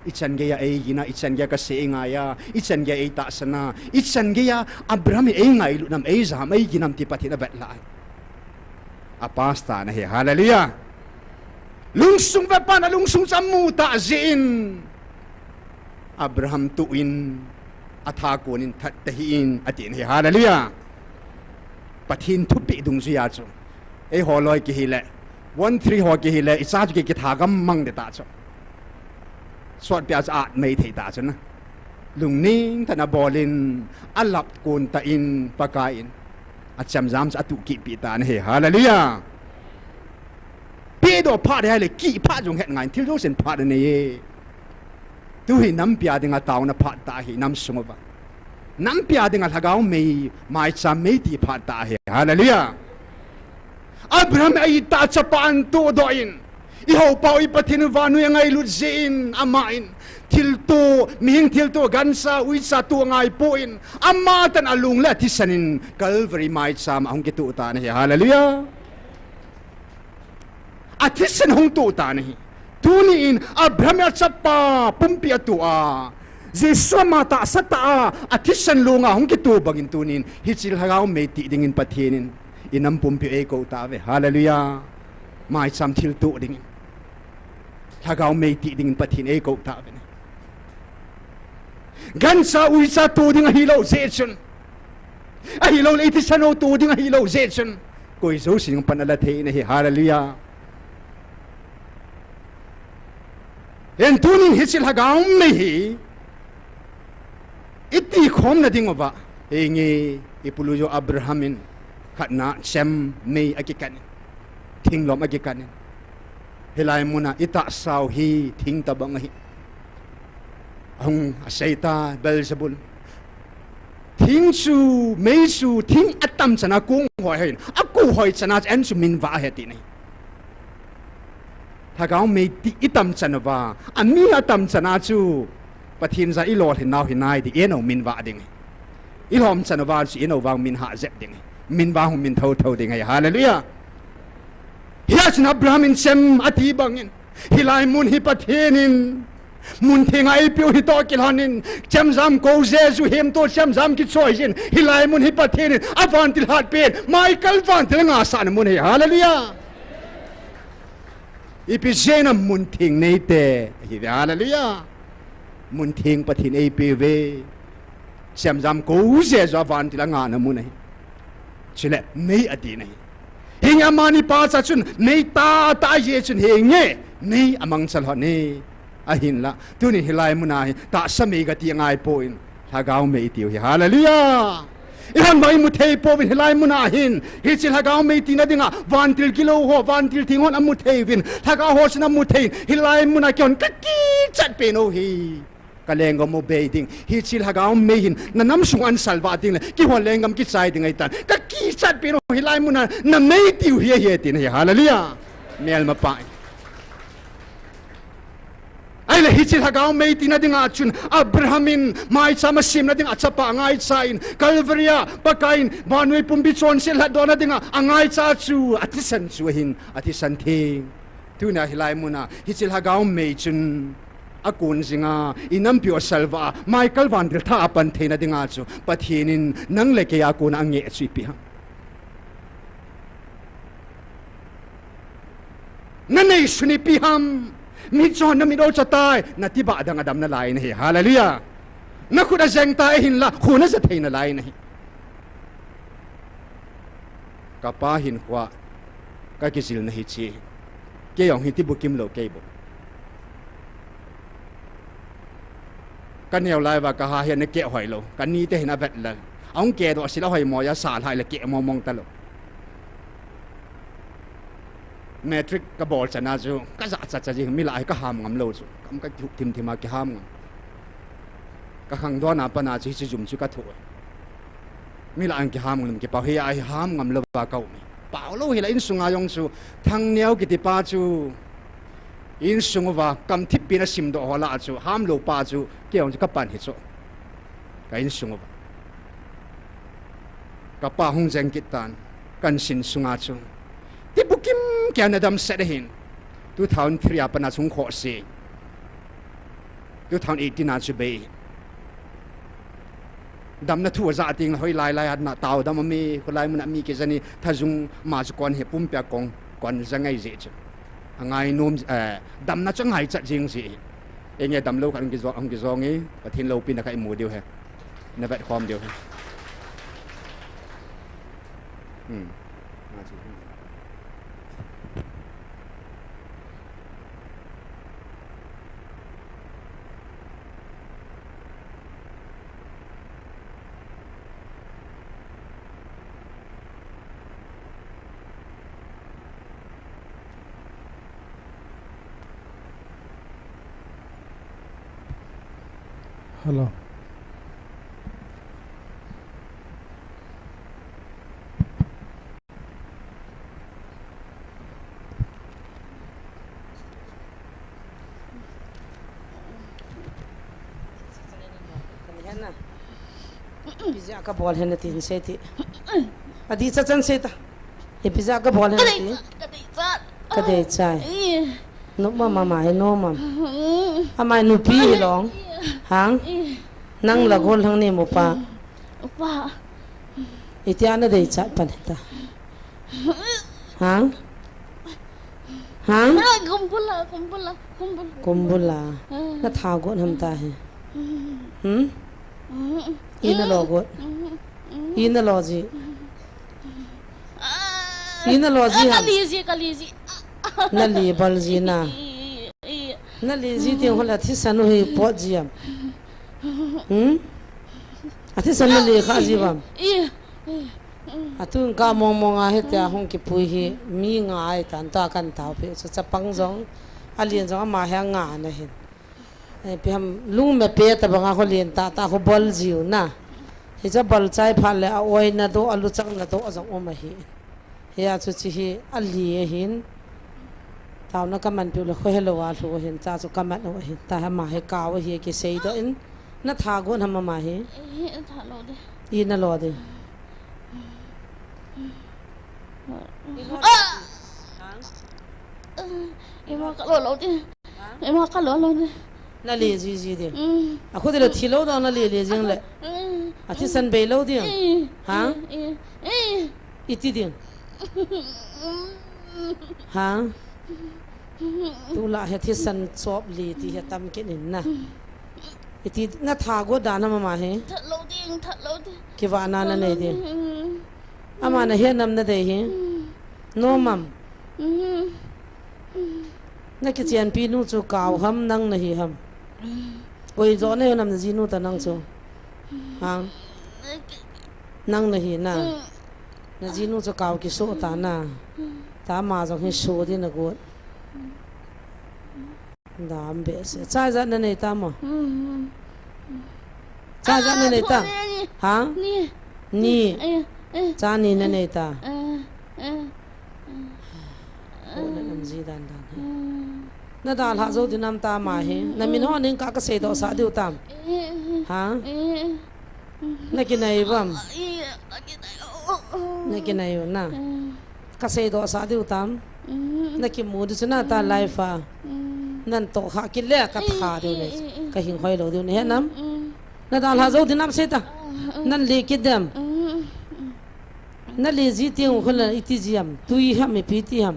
Ichan geiya eigin a, ichan geiya kasei eingai a, ichan geiya eitahsan a, ichan geiya Abraham in eingailutna ham, eija ham, eigin ham ti Pathen avet lhah ahi. A pastor na ahi, hallelujah. Lungsung vepan alungsung chu amu tah jeh in, Abraham toh in, atha kon in that tahih in atin ahi, hallelujah. Pathen thupeh dungjuiya chu, eiho loi kihile, one three ho kihile, icha chu ki, kitha gam mang ding tah chu, sotpia chu at mei thei tah chu na. Lungning tah in abol in, alap kon tah in Pakai in achemjam chu atuh kitpeh tan ahi, hallelujah. Pehdoh phat ahile kih phat jong het ngai in, thil jousen phat anei e. Tuhi nampi a dinga taona phat tah ahi, inam sung uva nampi a dinga lhagao mei, maicham mei ti phat tah ahi, hallelujah. Abraham a-it tah chapa ahin tohdoh in, ihoupa u i Pathen u vannoi angailut jeh in, ama in thilto, mihing thilto, gancha uicha toh angaipon, ama tah in alung le athisan in Calvary maicham ahung kitoh tan ahi, hallelujah. Athisan hung toh tan ahi. Tuni in Abraham in achapa pumpi atoh a, Jesu ama tahsa tah a athisan longa hung kitoh bangin tunin hiche lhagao mei tih dingin Pathen in inam pumpi eikou tauve. Hallelujah. Maicham thilto dingin lhagao mei tih dingin Pathen eikou tauve. Gancha uicha toh ding ahilou jeh chun, Ahilou le, iti sano tu ding ahilou jeh chun. Koi jousen pan ala thei na hi, hallelujah. Hin tunin hiche lhagao mei hi, iti khom na ding uva. Henge, i pulu jo Abraham in, khatna chem mei akikan in. Thinglom akikan in. Hilai muna, i tahsau hi, thing tabang ahi. Ahung asei ta, Beelzebul. Thing chu, mei chu, thing atam chana kung hoi hin. Aku hoi chana chu, en chu min va ahi ti nei. Lhagao mei ti i tam chan uva, a mi a tam chana chu, Pathen ja i lolhin nau hi nai di, i nou min va ding. I lhom chan uva chu i nou vang min ha jep ding. Min va hung min tho tho ding hi. Hallelujah. Hia chun Abraham in chem ati bangin. Hilai mun hi Pathen in. Mun theng a eipeu hi to kilhonin. Chemjam ko Jesu hem to chemjam kichoi jin. Hilai mun hi Pathen in. A vantil hat pen. Michael vantil nga sa na mun hi. Hallelujah. Ipi jeh a mun theng nei te, hi ve, hallelujah. Mun theng Pathen eipeu ve. Chemjam ko Jesu a vantil a nga na mun ahi. Chule, mei ati na hi. Henge amani pacha chun, mei tah tah jeh chun henge, mei amang chal ho ne. Ahinla, tunin hilai muna hi, tahsa mei kati angai poi. Lhagao mei itiu hi. Hallelujah. Ihon bang imu thei pouvin hilai muna hin. Hiche lhagao mei tina dinga, vantil kilou ho, vantil theng hon amu thei uvin. Lhagao ho chun amu thei in. Hilai muna keihon kakichat pen u hi. Ka lenggam u bei ding. Hiche lhagao mei hin, na nam sung an salva ding le. Kihon lenggam kichai ding ahitan. Kakichat pen u hilai muna, na mei tiu hi ahi tin hi. Hallelujah. Melmapa. Ahile hiche lhagao mei tina dinga chun Abraham in maicham asemna dinga chapa angaicha in Calvary a Pakai in vannoi pumpi chonset lhatdohna dinga angaicha chu athisan chu ahin athisan theng. Tuna hilai muna hiche lhagao mei chun akon jinga i nampiu asalvah a Michael vantil tha a pan theina dinga chu Pathen in nang le kei a kona angeh chu ipi ham. Na neisun ipi ham. Michon na mit o chatai. Na tibah dang adam nalai na hi. Hallelujah. Na khut ajeng tai hinla, khu na ja thei nalai na hi. Ka pa hin khua, ka kijil na hi chi. Kei jong hi tibukim lou kei bou. Ka neo lai uva ka ha hi ana keh hoi lou. Ka ni te hin avet lal. Ahung keh doh sila hoi mo ja sa lai le keh mong mong ta lou. Matric ka bol chana chu, ka ja cha cha jing, mi lah a hi ka ham ngam lou chu. Kam ka thuh thim thim a kiham ngam. Ka khangdon a pat a chu hiche jum chu ka thuh. Mi lah a kiham ngam kipah hi a hi ham ngam lou va ka um e. Pao lou hi la insung a jong chu, Thangneo kiti pa chu, insung uva, kam thip pi na sim doh ho lah a chu, ham lou pa chu, kei jong chu ka pan hi chu. Ka insung uva. Ka pa hung jeng kit tan, kan sin sunga chu. Tibukim kei ana damset ahin. Two thousand three a pat a chu hung khoh se. Two thousand eighteen a chu bei. Damna thu aja ting hoi lai lai a na tao dam a mi, kholai mun a mi kei jani thajung ma chu kon he pumpi a kong, kon ja ngai je chu. Angai nom, eh, damna chu angai chat jing ji. Enge dam lou khat hung kijong, hung kijong e, Pathen loupina khat imu diu ahi. Na vet khom diu ahi. Hmm. Hello. Pizza ka bol hen na tin sei ti. Adi cha chan sei ta. E pizza ka bol hen na ti. Ka dei cha. Ka dei cha. Ih. Nupa mama he no mam. Ih. Amai nupi hi long. Hang. Ih. Nang la gol hang ni mo pa. Upa. Itia na dei cha pan ta. Hang. Hang. Ah, kumbula, kumbula, kumbula. Kumbula. Ah. Na tha got ham ta he. Hmm? Hmm? Ina lo got. Hmm. Ina lo ji. Ina lo ji ham. Kali ji, kali ji. Nali bal ji na. Nali ji ting hon la thisan u hi pot ji am. Hmm? A thisan nali kha ji bam. Atun ka mong mong a hitia hung kipui hi mi nga ai tan ta kan tao pe chu chapang jong. Alen jong ama hi nga na hin. Eh, pi ham lung me pe ta banga kho len ta ta kho bol jiu na. Hicha bol chai phat le a oi na do, a luchang na do, a jong um ahi. Hia chu chi hi a li ahin. Tao na ka man piu le kho helo a lhu ahin, cha chu ka man u ahin. Ta ha ma he ka u ahi ki sei do in. Na tha gon ha ma ma hi. Eh, tha lo de. I na lo de. Ah! Ima ka lo lo de. Ima ka lo lo de. Na le ji ji de. Mm. A khu de le thi lo da na le le jing le. Mm. A thisan bei lo de. Mm. Ha? Mm. Mm. Iti de. Ha? Tu la he thisan chop li ti he tam kin in na. Iti na tha go da na ma ma he. That lo ding, that lo ding. Ki va na na nei de. Mm. Ama na he nam na de he. Mm. No mam. Mm. Na kichianpi nu chu kau ham nang na hi ham? Koi jo na hi nam na jinu ta nang chu? Hang? Nang na hi na? Na jinu chu kau kiso ta na? Ta ma jong hi so di na got. Dam behseh. Cha ijat na nei ta mo? Cha ijat na nei ta? Ha? Ni. Ni. Cha ni na nei ta? Ko na nam ji dan dan he. Na dalha jou dinam ta ma he. Na min ho ning ka ka sei doh sah diu tam. Ha? Na kinai bam. Na kinai u na. Ka sei doh sah diu tam. Na kimu di chu na ta life a. Nan toh kha kit le ka tha diu ne. Ka hing hoi lo diu ne he nam. Na dalha jou dinam sei ta. Nan le kit dem. Na le ji tiang u khun la iti ji am, tui ham, ipi ti ham.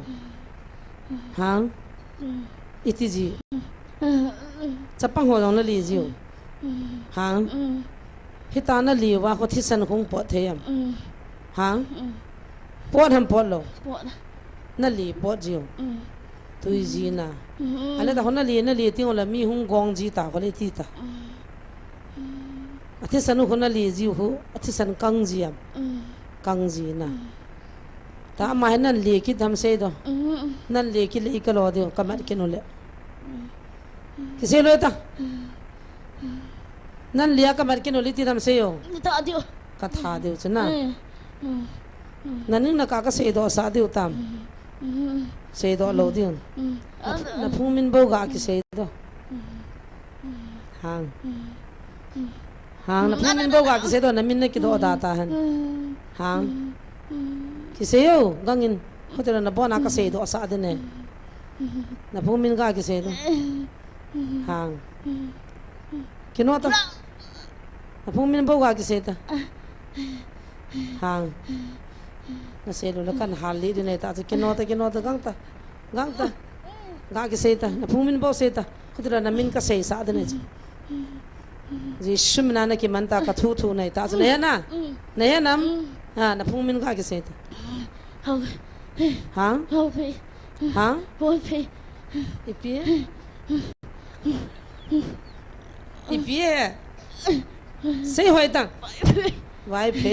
Hang? Iti ji. Chapang ho jong na le ji u. Hang? Hita na le uva kho thisan khong pot thei am. Hang? Pot ham pot lo. Na le pot ji u. Tui ji na. Ahile ta kho na le, na le tiang u la mi hung gong ji ta kho le ti ta. A thisan u kho na le ji u kho, a thisan kang ji am. Kang ji na. Ta ama hi nan le kit ham sei do. Nan le kit le i ka lo diu, ka mat kin u le. Ki sei lo ta. Nan le a ka mat kin u le ti ham sei o. Ka tha diu chu na. Na ning na ka ka sei doh sah diu tam. Sei doh lo diu. Na phung min bou ga ki sei do. Hang. Hang, na phung min bou ga ki sei do, na min na ki do da ta hen. Hang. Ki sei o, gang in. Hotel na bon a ka sei doh sah de ne. Na phung min ga ki sei do. Hang. Ki no ta. Na phung min bou ga ki sei ta. Hang. Na sei lo la kan hal li di ne ta, ki no ta, ki no ta, gang ta. Gang ta. Ga ki sei ta. Na phung min bou sei ta. Khutira na min ka sei sa de ne chi. Jisu min a na ki man ta ka thu thu nei ta. Na he na. Na he nam. Ha, na phung min ga ki sei ta. Hau. Ha? Hau phe. Ha? Hau phe. Ipi? Ipi e? Sei hoi tang. Vai phe.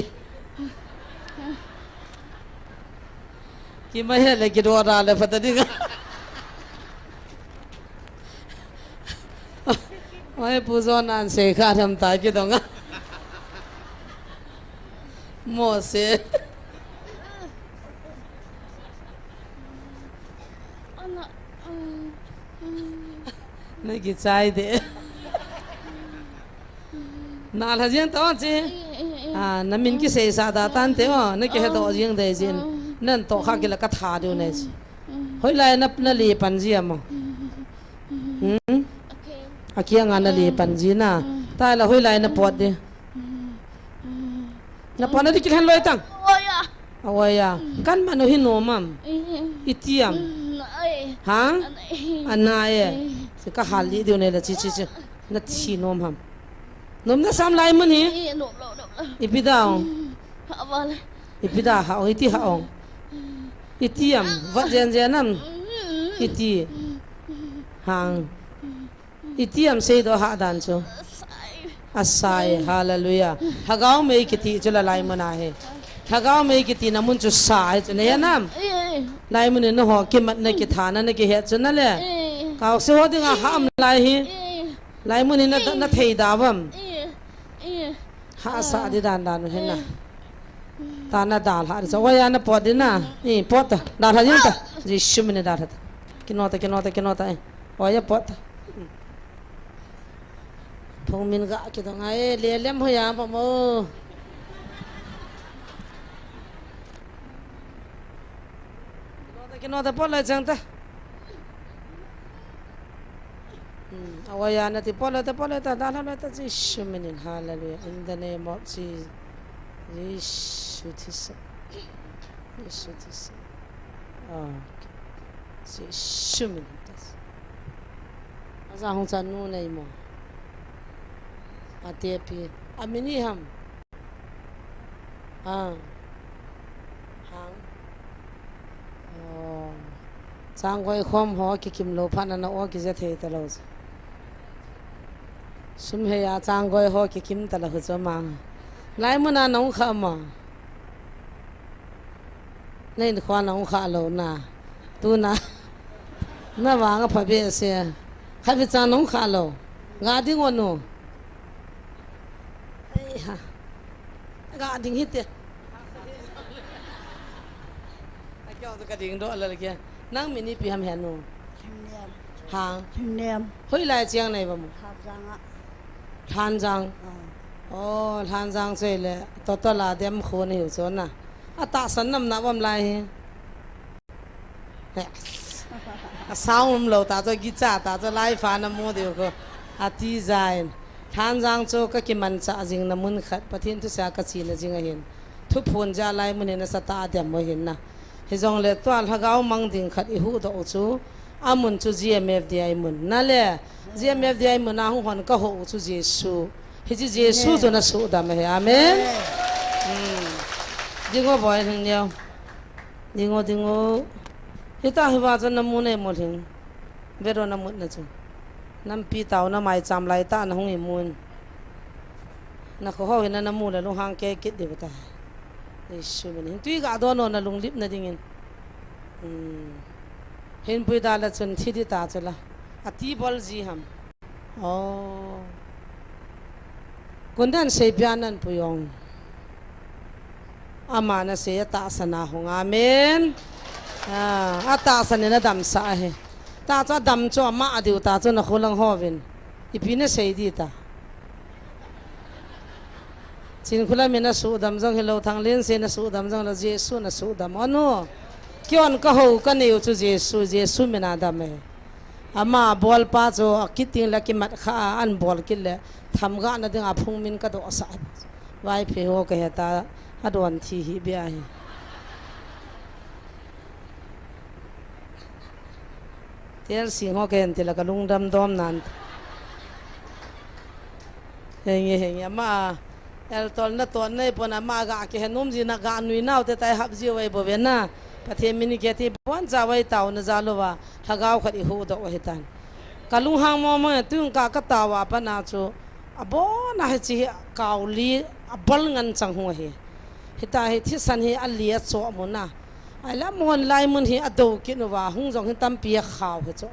Ki ma he le ki do ra le pha ta ding. Oi, Pu John an sei kha tham ta ki dong a. Mo se. Na ki chai de. Na la jeng to chi. Ah, na min ki sei sa da tan te o, na ki he to jeng de jin. Nan to kha ki la ka tha diu ne chi. Hoi lai na, na le pan ji a mo. Hmm? A kiang a na le pan ji na. Ta la hoi lai na pot de. Na pot na di ki hen loi tang. Oi a. Oi a. Kan ma no hi no mam. Iti am. Ha? Ana e. Se ka hal li diu ne la chi chi chi. Na thi nom ham. Nom na sam lai mun hi. Ipi dau. Aval. Ipi da ha ong, iti ha ong. Iti am, vat jen jen am. Iti. Hang. Iti am seidoh hah dan chu. Asai, hallelujah. Lhagao mei kiti chu la laimun ahi. Lhagao mei kiti na mun chu sa ahi chu, na he nam. Laimun in na ho kimat na kithana na kihet chu na le. Kaose ho dinga ham lai hi. Laimun in na, na thei da vam. Hahsa di dan dan u hina. Ta na dalha di sa. Oya na pot di na. I pot ta. Dalha di ta. Jesu min dalha ta. Kino ta, kino ta, kino ta. Eh. Oya pot ta. Phung min ga kidong ai. Le lem ho ya pa mo. Kino ta, kino ta pot la chang ta. Hmm, awa ya na ti pole ta, pole ta, dalha le ta, Jesu minin, hallelujah. In the name of Jesus. Jesu tisa. Jesu tisa. Ah, Jesu minin. Aza hung cha nu nei mo. Ate pi. Amini ham. Ha. Hang. Oh. Chang goi khom ho kikim lou phat na na o kije thei ta lou. Sum he ya chang goi ho kikim ta lou chu ma. Lai mun a nong kha ma. Na in khua nong kha lou na. Tu na. Na vang a pha be se. Kha vi cha nong kha lou. Ga ding o nu. Ei ha. Ga ding hi te. A kyo ka ding do la ke. Nang mini pi ham he nu. Hang. Hoi lai chiang nei ba mu. Lhanjang. Oh, Lhanjang choi le. Toto la dem khu ni hu chon na. A ta san nam na bom lai hi. Yes. A sound um lou ta chu gicha ta chu lai fa na mu diu ko. A ti zain. Lhanjang chu ka kimancha jing na mun khat Pathen thu sa ka chi na jing ahin. Thuphon ja lai mun hin a sa ta dem mo hin na. Hi jong le tua lhagao mang ding khat i hu do chu. A mun chu G M F D I mun. Na le G M F D I mun a hung hon ka ho chu Jesu. Hi chi Jesu chu na su dam he. Amen. Hmm. Ding o boy hing neo. Ding o, ding o. Hita hi va chun na mu nei mo hing. Vero na mut na chu. Nampi tao na mai cham lai ta na hung i mun. Na kho ho hin na mu le lung hang ke kit di ta. Jesu min. Hin tui ga do no na lung lip na ding in. Hmm. Hin pui da la chun thi di ta chu la. A ti bol ji ham. Oh. Kundan sei pian nan pui ong. Ama na sei a tahsan a hung. Amen. Ah, a tahsan in a damsah ahi. Ta chu a dam chu ama a diu ta chu na khulang hovin. Ipi na sei di ta. Chin khulam in a sudam jong hilou, Thanglen sei na sudam jong lou, Jesu na sudam. Anu. Kion ka ho ka neu chu Jesu, Jesu min a dam e. Ama bol pa chu a kiting le kimat kha a an bol kit le tham ga na ding a phung min ka do sa. Vaiphei ho ka he ta a don thi hi bia hi. Tel sing ho ka he ti la ka lungdam dom nan. Henge, henge, ama. El tol na ton nei pon ama ga ke he num ji na ga nui nau te tai hap ji wai bo ve na. Pathen min ke ti bon cha wai tau na ja lou va. Lhagao khat i hu do hi tan. Ka lunghang mo mo tu ka ka ta wa pa na chu. A bon a hi chi hi kau li a bol ngan chang hu hi. Hita hi thisan hi a li a cho mo na. Ai la mon lai mun hi a do ki nu va hung jong hi tampi a khau hi cho.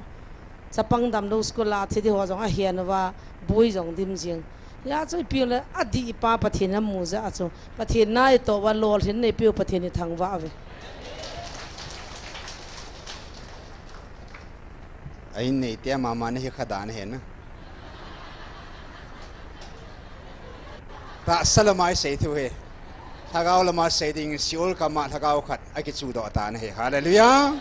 Chapang damlou school a thi di ho jong a hian uva, bui jong dim jing. Hia chu ipi le, a dih pa Pathen a mu jeh a chu. Pathen na i toh uva lolhin nei piu Pathen i thangvah uve. A in nei te mama na hi kha dan hen na. Tahsa lama i sei thu hi. Lhagao lama sei ding Seol kama lhagao khat a kichu doh ta na hi. Hallelujah.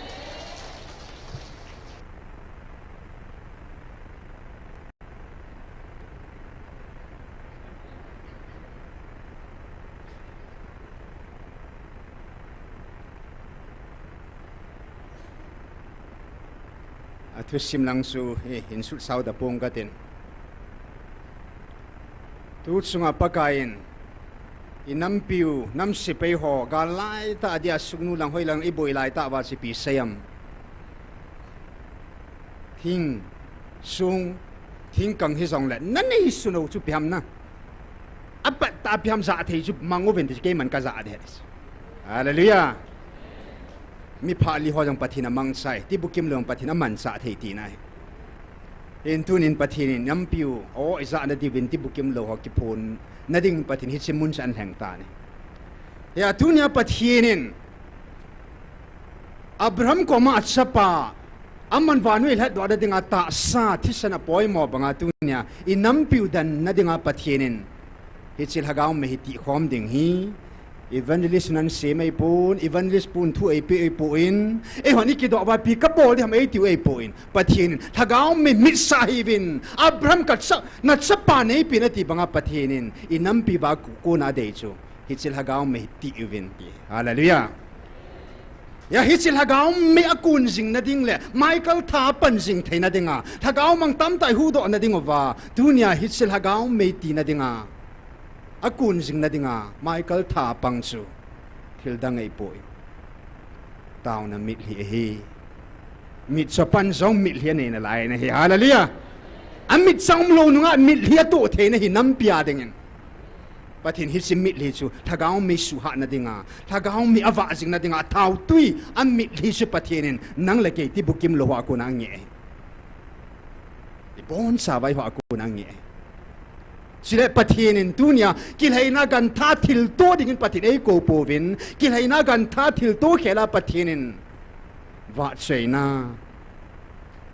A thusim lang chu, eh, hin sut sau da pong ka tin. Tu chunga Pakai in Inampiu, nam sepai ho, gal laitah dia sungnu lang hoilang iboi laitah uva chu ipi seiyam. Thing, sung, thingkang hijongle, nanei sun u chu ipi ham na. Apat tah ipi ham ja thei chu mang uvin ti chu keiman kaja ding ahi. Hallelujah. Miphah li ho jong Pathen in amangcha e, tibukim lou jong Pathen in amancha thei tina ahi. Hin tunin Pathen in inampiu, o, ijat nadiuvin tibukim lou ho kiphonna ding Pathen hiche mun chu ahin lheng tan ahi. Hia tunia Pathen in Abraham koma achapa, aman vannoi lhatdohna dinga tahsa, thisan apoimo banga tunia, inampiu danna dinga Pathen in hiche lhagao mei hi tihkhom ding hi, evangelist nan sem eipon, evangelist pun thu eipe eipoi, eihon ikidoh uva ipi kabol ding ham eitiu eipoi. Pathen in, lhagao mei mitsah hih uvin, Abraham kacha, nachapa neipen ati banga Pathen in, inampi uva kona adei chu, hiche lhagao mei hi tih uvin ti. Hallelujah. Hia hiche lhagao mei akun jingna ding le, Michael tha apan jing theina dinga, lhagao mang tamtah ihuhdohna ding uva, tunia hiche lhagao mei tina dinga, akun jingna dinga, Michael tha apang chu, thildang ahipoi. Taona mitlhi ahi. Mitcho pan jong mitlhi anei nalai ahi. Hallelujah. Amitcho umlou nunga mitlhi atoh theina hi nampi a dingin. Pathen hiche mitlhi chu, lhagao mei suhhatna dinga, lhagao mei avah jingna dinga, thaotui amitlhi chu Pathen in, nang le kei tibukim lou ho a kona angeh ahi. Iboncha uva eiho a kona angeh ahi. Chule Pathen in tunia, kilhaina gantha thilto dingin Pathen eikou pouvin, kilhaina gantha thilto khela Pathen in, vahchoina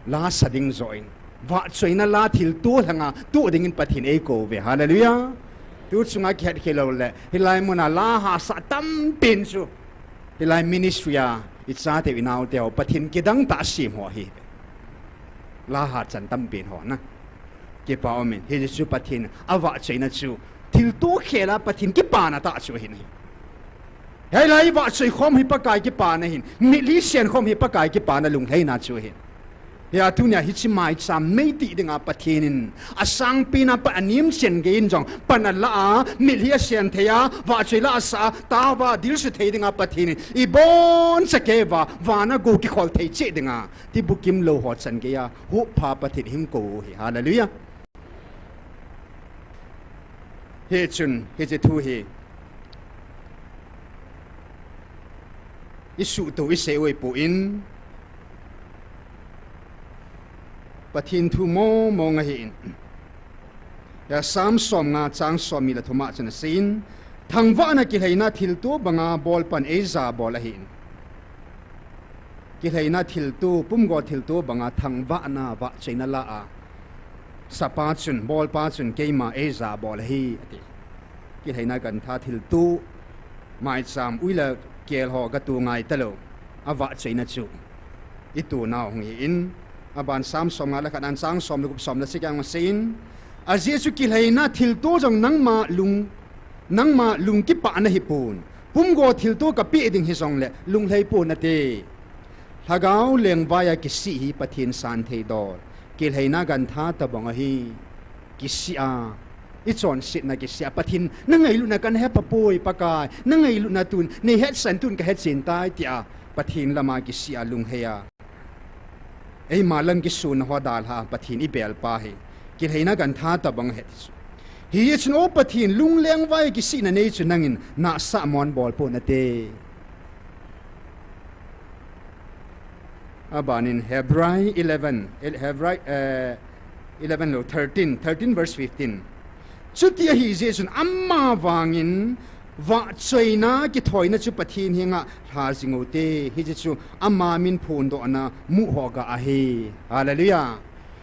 la sa ding joh in, vahchoina la thilto lhanga toh dingin Pathen eikou uve. Hallelujah. Tu chunga kihet khel lou le, hilai muna la hahsa tampen chu, hilai ministry a, ichateu inaoteu, Pathen kidang tah asem ho ahi. La hahchan tampen ho na. Kipa umin, hiche chu Pathen avahchoina chu, thilto khela Pathen kipana tah chu ahin ahi. Hilai vahchoi khom hi Pakai kipana ahin, mitlhi sen khom hi Pakai kipana lunglhaina chu ahin. Hia tunia hiche maicham mei tih dinga Pathen in, asangpen a pat anemchen geiyin jong, pan ala a, mitlhi asen thei a, vahchoi la asa a, taova dilsu thei dinga Pathen in, iboncha kei uva, vana gou kikhol thei cheh dinga, tibukim lou ho chan geiya, huhpha Pathen hung kou u ahi. Hallelujah. Hichun, hiche thu hi, isuhto isei u ahipoi, Pathen thu mong mong ahin. Hia Psalm somnga chang somni le thum a chun aseiyin, thangvahna kilhaina thilto banga bolpan eija bol ahin. Kilhaina thilto, pumgo thilto banga thangvahna vahchoina la a, sapa chun, bolpa chun keima eija bol ahi, ati. Kilhaina gantha thilto, maicham ui le kel ho katoh ngai talou, avahchoina chu itoh nau hung hin, aban Psalm somnga le khat a chang som le gup, som le sagi a aseiyin, ajeh chu kilhaina thilto jong nangma lung, nangma lung kipah nahipon, pumgo thilto kapeh ding hijongle lunglhai pon nate. Lhagao lengvai a kisih hi Pathen santhei dol, kilhaina gantha tobang ahi. Kisih a, ichonsetna kisih a, Pathen, nangailutna kana hepha poi Pakai, nangailutna tun neihetsan tun kahechen tai tia, Pathen lama kisih a lunglhai a, eima lang kisuna ho dalha Pathen ibelpa hi, kilhaina gantha tobang ahi ti chu. Hichun O Pathen, lunglengvai kisihna nei chu nangin nahsah mon bol pon nate. Abanin Hebrai eleven, Hebrai, eh, eleven lou, thirteen, thirteen verse fifteen. Chuti ahijeh chun ama vangin vahchoina kithoina chu Pathen henga lha jing ute, hiche chu ama min phondohna muho gah ahi. Hallelujah.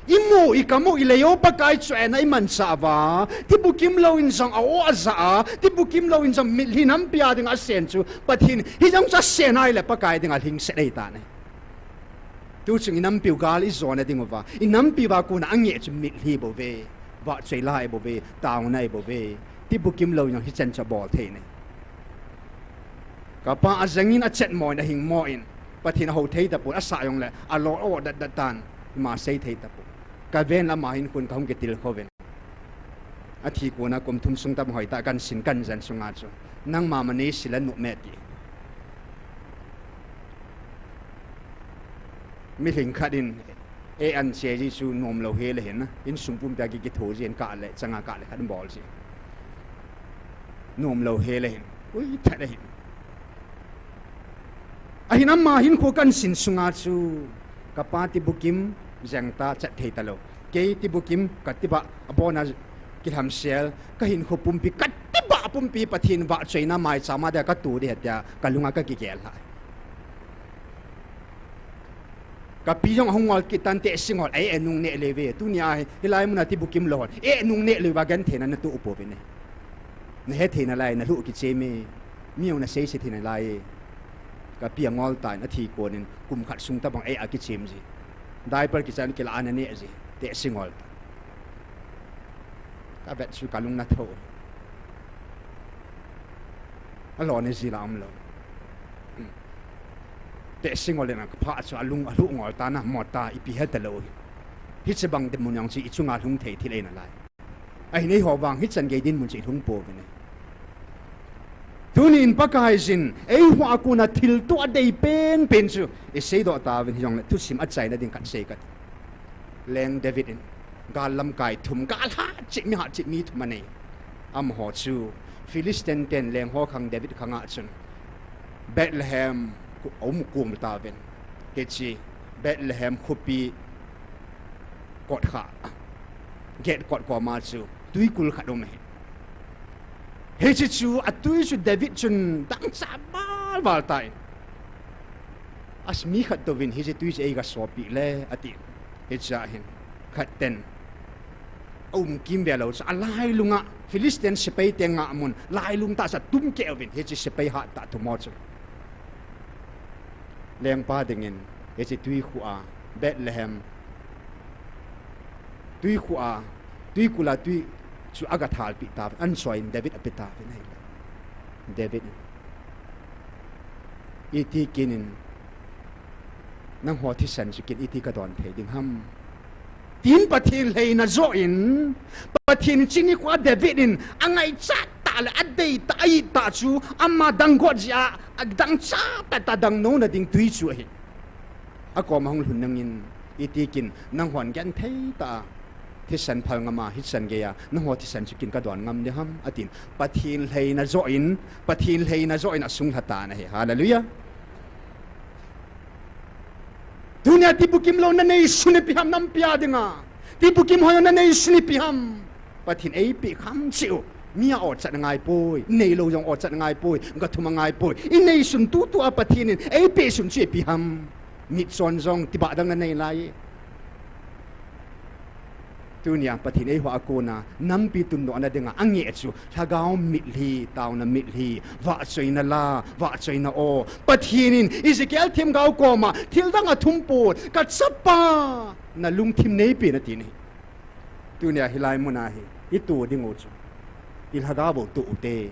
Imu, ikam u, ilei u Pakai chu ena imanchah uva, tibukim louvin jong a-o aja a, tibukim louvin jong mitlhi nampi a dinga asen chu Pathen, hijong chu asen ahile Pakai dinga lhingset ahitan ahi. Tuchung inampiu gal ijona dinguva, inampiuva kona angeh chu mitlhi bouve, vahchoi la ahibouve, taona ahibouve, tibukim louvin jong hichan chu abol thei ahi. Kapa ajangin achetmo in ahingmo in, Pathen ahou thei tapon, asah jongle alol aoh datdat tan, ima sei thei tapon. Kaven le ama hinkhun kahung kitilkhouvin. Athi kona kum thum sung tah bang hoitah kahin sin kahin jen sunga chu, nangma ma nei sil a nom e ti. Mihem khat in, eh, an che ji chu nom lou hel ahin, insung pumpia ki, kitho jin kah le, changa kah le khat bol ji. Nom lou hel ahin, ui, that ahin. Ahin ama hinkho kahin sin sunga chu, kapa tibukim jeng ta chat thei talou. Kei tibukim ka tibah, abona kilhamsel, ka hinkho pumpi, ka tibah pumpi Pathen vahchoina maicham a dia ka tu ding ahi tia, ka lunga ka kigel lhah. Ka pi jong ahung ngol kit tan, tehse ngol, eh, eh, nung neh leuve. Tunia hi, hilai muna tibukim lou hon, eh, nung neh leuva gentheina na toh u pouvin e. Na hethei nalai, na lhuh kichem e. Mi jong na seise thei nalai e. Ka pi angol tan, athi konin, kum khat sung tah bang, eh, akichem ji. Diaper kichan kila ana neh ji. Tehse ngol ta. Ka vet chu ka lung na tho. Alou ne ji la umlou. Tehse ngol le na ka pha chu alung alhuh ngol ta na mo ta ipi he talou. Hiche bang dinmun jong chu i chunga lhung thei thil ahi nalai. Ahin eiho vang hichan gei dinmun chu i lhung pouvin e. Tunin Pakai jin, eiho a kona thilto adei penpen chu i seidoh tauvin hijongle thusim achaina ding khat sei kate. Leng David in, gal lamkai thum, gal hatcheh, mi hatcheh mi thum anei. Amaho chu, Philistine ten leng ho khang David khang a chun, Bethlehem, ku-, aum kum tauvin. Hiche, Bethlehem khopi, kot kha, gate kot koma chu, tuikul khat um ahi. Hiche chu, atui chu David chun dangchah val val tan. As mi khat touvin, hiche tui chu eiga sopi le, ati. Hichea hin, khat ten. Aum kimvel lou chu, alailunga, Philistine sepai te ngahmun, lailung tah chu atum keh uvin, hiche sepai hatah thum ho chu. Lengpa dingin, hiche tuikhu a, Bethlehem, tuikhu a, tuikul a tui chu aga thalpeh tauvin, ansoiyin David ape tauvin ahile. David in, iti kinin, nangho thisan chu ken iti kadon thei ding ham? Tin Pathen lheina joh in, Pathen chini kua David in angaichat tah le adei tah, a-it tah chu ama danggot jeh a, adangchah tah tah dangnouna ding tui chu ahi. Akoma hung lhun nangin, iti kin, nanghon genthei tah a thisan phal ngam a, hichan geiya nangho thisan chu ken kadon ngam ding ham, atin. Pathen lheina joh in, Pathen lheina joh in asunglha tan ahi. Hallelujah. Tunia tibukim lou nanei sun ipi ham nampia dinga? Tibukim hoi nanei sun ipi ham? Pathen eipeh kham cheh u. Mi a ochat angaipoi, neilou jong ochat angaipoi, gathum angaipoi. Inei sun tutua Pathen in eipeh sun chu ipi ham? Mitchon jong tibah dang nanei lai. Tunia Pathen eiho a kona nampi tundohna dinga angeh chu lhagao mitlhi, taona mitlhi, vahchoina la, vahchoina o. Pathen in Ezekiel themgao koma thil dang athum pon, kachapa, nalungthim neipen atin ahi. Tunia hilai muna hi ito diu chu, ilhagao bou to ute.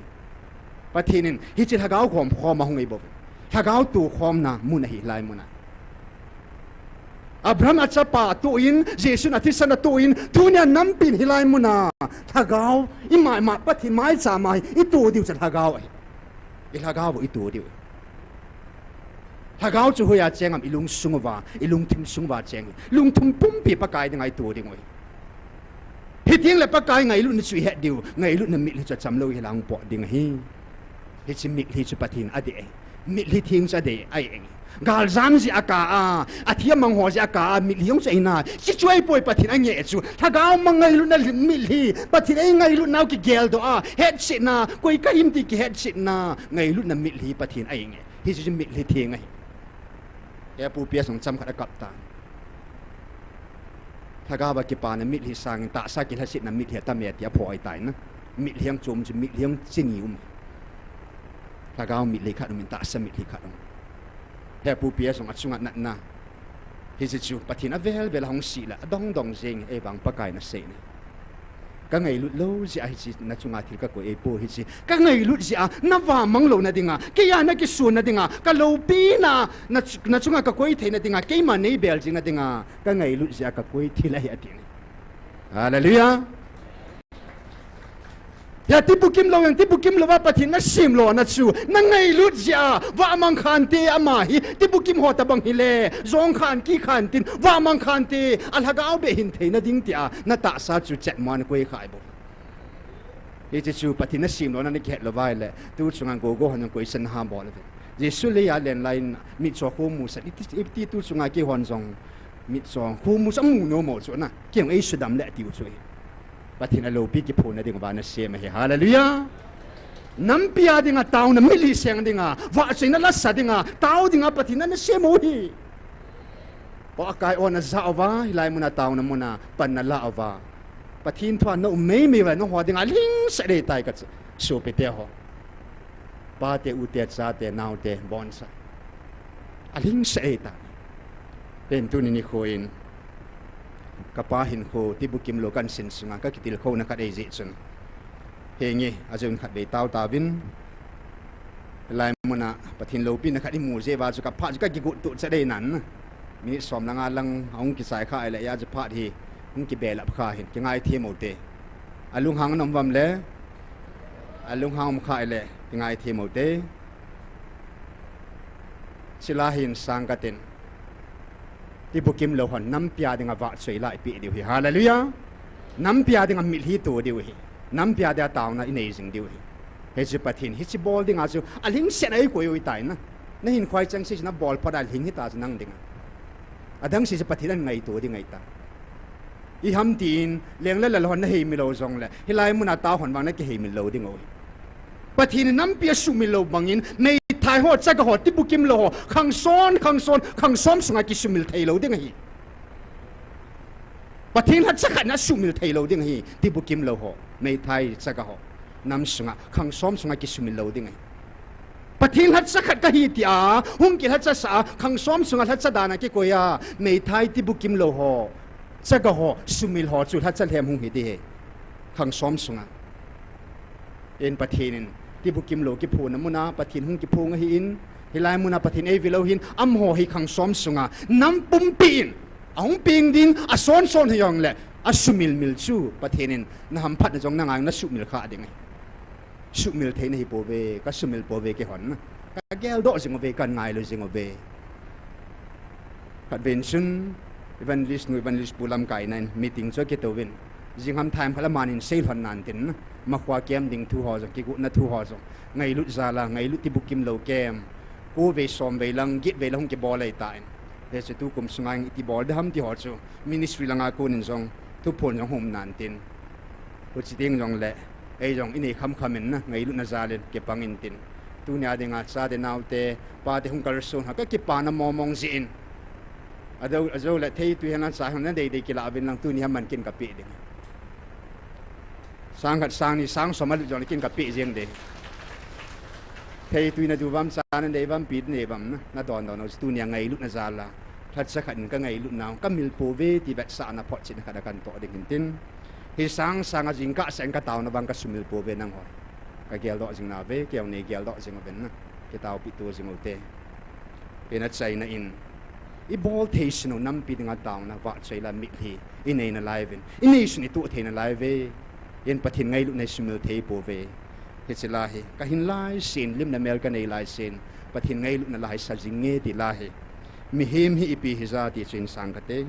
Pathen in hiche lhagao khom khom ahung eibol. Lhagao tokhomna mun ahi hilai muna. Abraham achapa toh in, Jesun athisan atoh in, tunia nampin hilai muna lhagao, ima ima Pathen maicham a hi ito diu chu lhagao ahi. Ilhagao bou ito diu. Lhagao chu hoiya cheng ham, ilungsung uva, ilungthim sung uva cheng. Lungthim pumpi Pakai dinga ito diu ahi. Hiteng le Pakai ngailutna chu ihet diu, ngailutna mitlhi chu achamlou hila hung pot ding ahi. Hiche mitlhi chu Pathen adei ahi. Mitlhi theng chu adei ahi. Galjam jeh a kah a, athi amang ho jeh a kah a, mitlhi jong chu eina. Hichu ahipoi Pathen angeh chu. Lhagao mangngailut na mitlhi, Pathen eingailutnau kigeldoh a, hetchetna, koi kahim ti kihetchetna, ngailutna mitlhi Pathen eingeh. Hichu mitlhi theng ahi. Hepu P S jong chomkhat akap tan. Lhagao a kipana mitlhi sangin tahsa kilhasetna mitlhi atam e ti aphoh ahitai na. Mitlhi jong chom chu mitlhi jong chini um. Lhagao mitlhi khat um in tahsa mitlhi khat um. Hepu P S jong achunga natna. Hiche chu Pathen avel vel a hung sih le adong dong jeng e, eivang Pakai naseina. Kangailut lou jeh a hiche nachunga thil kakoi ahipoi hiche. Kangailut jeh a navamang louna dinga, keiya nakisonna dinga, kaloupina, na, nachunga kakoi theina dinga, keima neibel jingna dinga, kangailut jeh a kakoi thil ahi atin. Hallelujah. Tia tibukim lou jeng, tibukim louva Pathen nasem lona chu, nangailut jeh a, vamang khante ama hi, tibukim ho tabang hile, jong khan, kikhan tin, vamang khante, a lhagao beh hin theina ding tia, natahsa chu chetmona koi khai bou. Hiche chu Pathen nasem lona nakihet lou uva ahile, tu chunga gogo hon jong koisan ham bol uve. Jesu leiya alen lai in mitcho khomu sah, iti, iti tu chunga keihon jong mitcho khomu sah mu nom u chu na, kei jong eisudam le tiu chu hi. Pathen a loupi kiphonna ding uva nasem ahi. Hallelujah. Nampi a dinga taona, mitlhi seng dinga, vahchoina lasa dinga, tao dinga Pathen in nasem u hi. Pakai o najah uva, hilai muna taona muna pan nalah uva, Pathen thua na um meimei uva, nangho dinga alhingset ding ahitai kachu, sopite ho. Pate, ute, chate, naote, boncha. Alhingset ding ahitai. Pen tuni nikho in, kapa hinkho, tibukim lou kahin sin sunga, kakitilkhouna khat ahi jeh chun, henge, ajouvin khatvei tao tauvin. Hilai muna Pathen loupina khat imu jeh uva chu kaphat chu kakigot toh chet ding ahi nan. Minute som le nga lang ahung kichai kha ahile, hijeh a chu phat hi hung kibelap kha hin, kingaithem u hite. Alunghang na um uvam le, alunghang um kha ahile, kingaithem u hite. Chule hin sangkhat in, tibukim lou hon nampi a dinga vahchoi lah ipeh diu ahi. Hallelujah. Nampi a dinga mitlhi to diu ahi. Nampi a dinga taona inei jing diu ahi. Hiche Pathen, hiche bol dinga chu alhingset a eikoi u ahitai na. Nahinkho a chengse chu nabol phat a lhing hita chu nang dinga. Adang se chu Pathen in angaito ding ahitai. Iham tin, leng le lal hon naheimil lou jongle, hilai muna tao hon vang nakiheimil lou ding u ahi. Pathen in nampi asuhmil lou bangin, meithai ho, chaga ho, tibukim lou ho, khangson, khangson, khangsom sunga kisumil thei lou ding ahi. Pathen lhacha khat in asuhmil thei lou ding ahi, tibukim lou ho, meithai, chaga ho, nam sunga, khangsom sunga kisumil lou ding ahi. Pathen lhacha khat kahi tia hung kilhachasah a, khangsom sunga lhacha dan a kikoi a, meithai, tibukim lou ho, chaga ho, sumil ho chu lhacha lhem hung hi ding ahi, khangsom sunga. Ahin Pathen in, tibukim lou kiphonna muna Pathen hung kiphong ahin, hilai muna Pathen eive lou ahin, amaho hi khangsom sunga nam pumpi in ahung peng ding, asonson hijongle, asumil mil chu Pathen in nahamphatna jong nangai, nasuhmil kha ding ahi. Suhmil thei nahi pouve, kasumil pouve keihon. Kageldoh jing uve, kangailu jing uve. Khatvei chun, evangelist nu, evangelist pu lamkaina in meeting chu akitouvin, jingham thaim khat amanin seilhon nan tin, makhoa kem ding thu ho jong, kigotna thu ho jong, ngailut jal a, ngailut, tibukim lou kem, kovei, somvei lang, getvei lang hung kibol ahitan, hiche tukum sunga iti bol ding ham ti ho chu ministry langa konin jong thuphon jong hung um nan tin, huchi teng jongle, ei jong inei khamkham in na, ngailutna jal in kipang intin, tunia dinga chate, naote, pate hung kalson ho kakipana mongmong jeh in, ajou, ajoule theitwi hena cha hena deidei kilah uvin lang, tuni a man kin kapeh ding. Sang khat, sang ni, sang som alut jongle kin kapeh jeng ding. Theitwi nadu uvam, cha nanei uvam, pi nanei uvam, na, nadondon u chu tunia ngailutna jal a, lhacha khat in kangailutnau kamil pouve ti vetsahna photchetna khat a kantoh ding hintin, hi sangsang a jingkah seh in kataona vang kasumil pouve nangho. Kageldoh jing nauve, kei jong neigeldoh jing uvin na, kitaopeh to jing ute. Pen achaina in, ibol thei sungu nampi dinga taona, vahchoi la, mitlhi inei nalai uvin, inei sun itoh thei nalai uve. Ahin Pathen ngailutna isumil thei pouve. Hiche la hi kahin laisen, lim le mel kanei laisen, Pathen ngailutna la hi sa jing nge ti la hi, mihem hi ipi hija ti chu hin sang kate. Mihem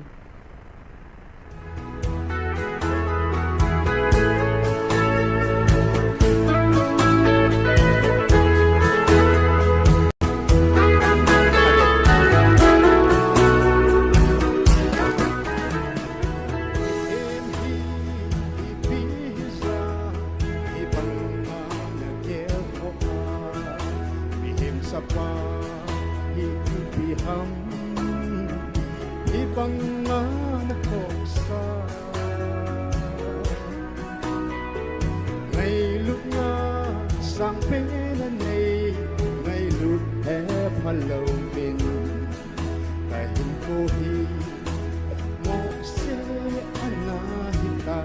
hi ipi hija, ibang a nagel kho a, mihem chapa hi ipi ham, ibang a nakhopsa. Ngailutna sangpen anei, ngailut hepha louvin, kahinkho hi mohseh ana hita.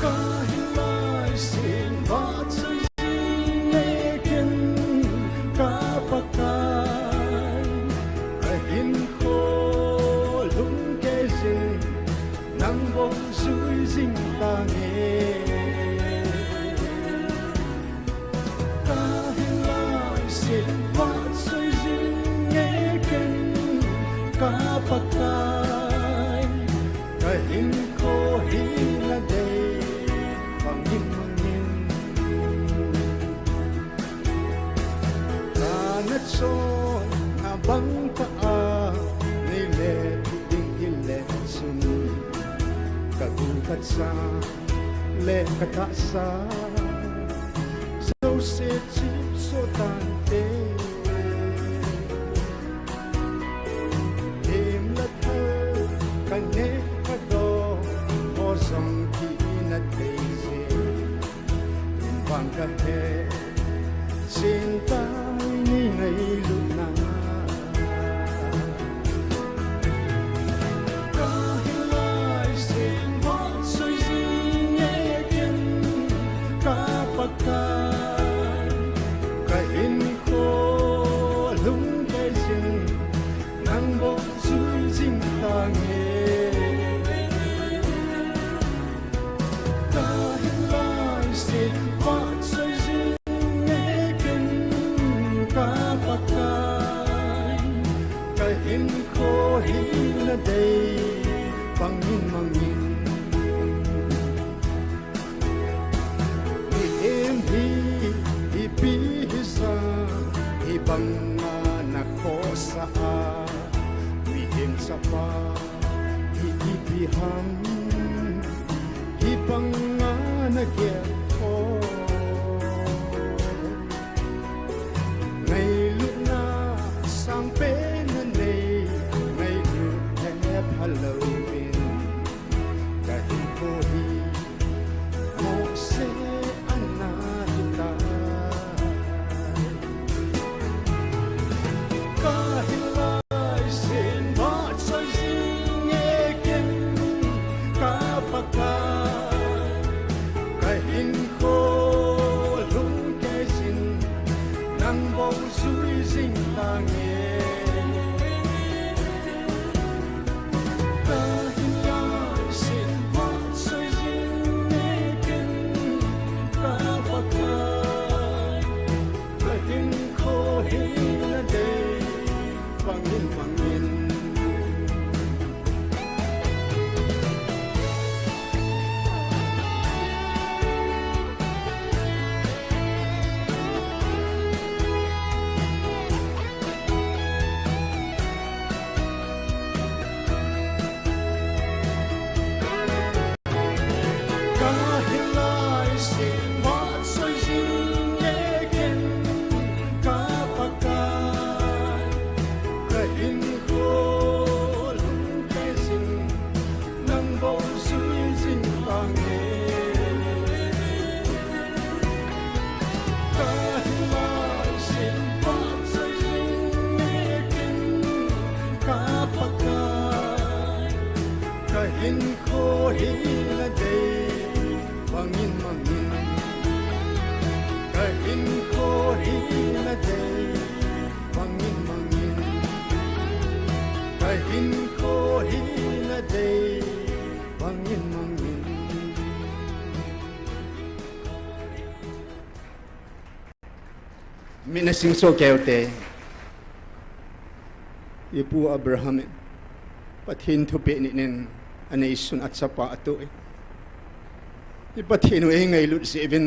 Kahin laisen, vahchoi jing e ken ka Pakai, kahinkho lungkei jing, nang bou jui sa le ka tahsa jouse chip so tante. Him la thal ka ne ka do, ho jong ki na te je. Vang ka he, sin tai ni ngailutna. Ka hilai sin vang soi jing e ken ka Pakai. Ka hinkho lungkei jing, nang bou jui jing tange. Ka hilai sin vang soi jing e ken ka Pakai. Ka hinkho hi na dei bangin mangin. Mihem hi ipi hija, hibanga na khosa a. Mihem chapa hi ipi ham, hibanga na gel tho. Ngailutna sangpen na nei, ngailut he phalou in. Ka hinkho hi mohse ana hitai. Ka hilai sin vang soi jing e ken ka Pakai. Ka hinkho lungkei jing, nang bou jui jing tange. Ka hilai sin vang soi jing e ken ka Pakai. Ka hinkho hi na dei bangin mangin. Ka hilai sin vang soi jing e ken ka Pakai. Ka hinkho lungkei jing, nang bou jui jing tange. Ka hilai sin vang soi jing e ken ka Pakai. Ka hinkho hi na dei bangin mangin. Ka hinkho hi na dei bangin mangin. Ka hinkho hi na dei bangin mangin. Mit na sing soh kei u te. I pu Abraham in Pathen thupeh nit in aneisun achapa atoh e. I Pathen u eingailut jeh uvin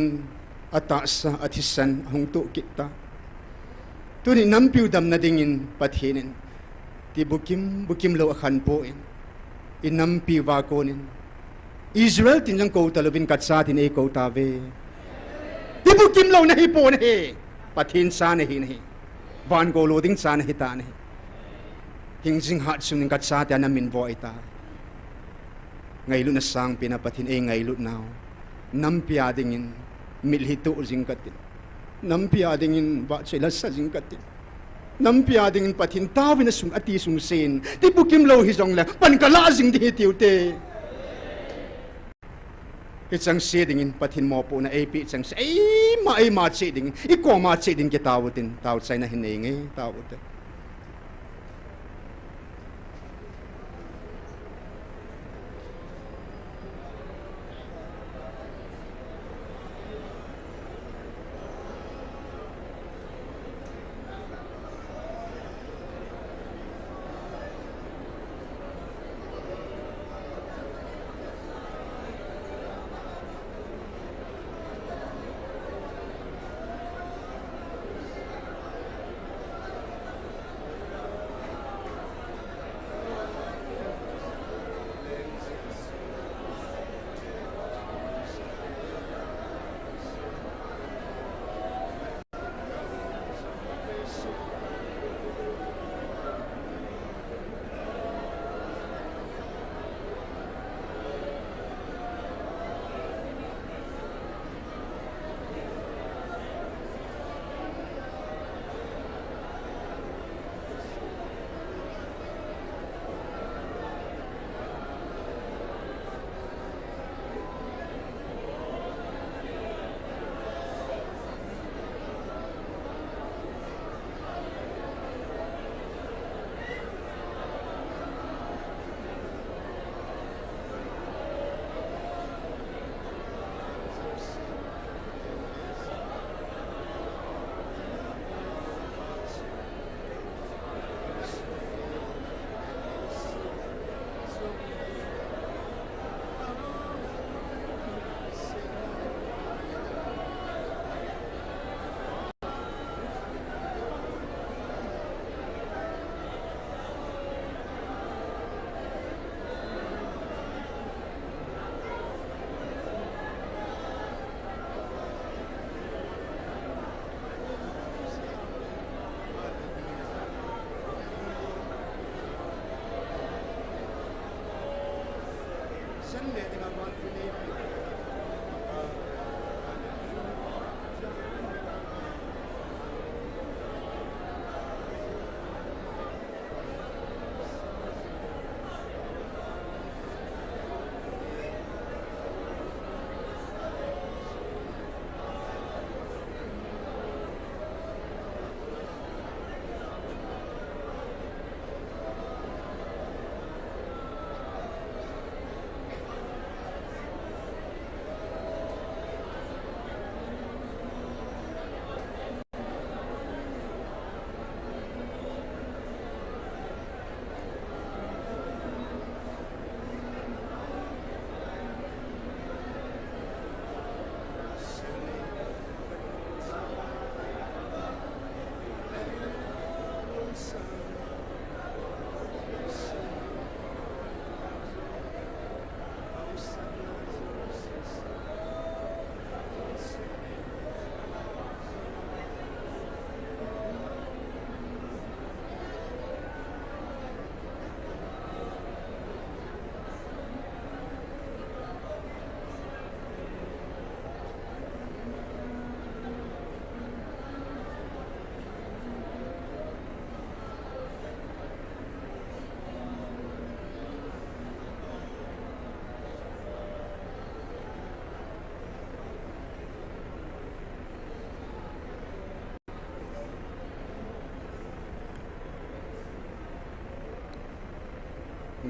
atahsa athisan ahung toh kit tai. Tuni nampi u damna dingin Pathen in ti bukim bukim lou akhen poi. I nampi uva konin Israel tin jong kou talouvin ka cha tin eikou tauve. Ti bukim louna hi pon ahi. Pathen cha nahi nahi. Van gou lou ding cha nahi tan ahi. Hingjing hatchungnung in ka cha tia namin vo ahitai. Ngailutna sangpen a Pathen eingailut nau. Nampi a dingin mitlhi toh jing kate. Nampi a dingin vahchoi la sa jing kate. Nampi a dingin Pathen taovin asung ati sung sen. Ti bukim lou hijongle pan ka lah jing ding ahi tiu te. Hicheng se dingin Pathen mopohna eipeh cheng se. Eima, eima cheh dingin. I koma cheh dingin kitao utin. Tao chaina hin nei nge, tao ute.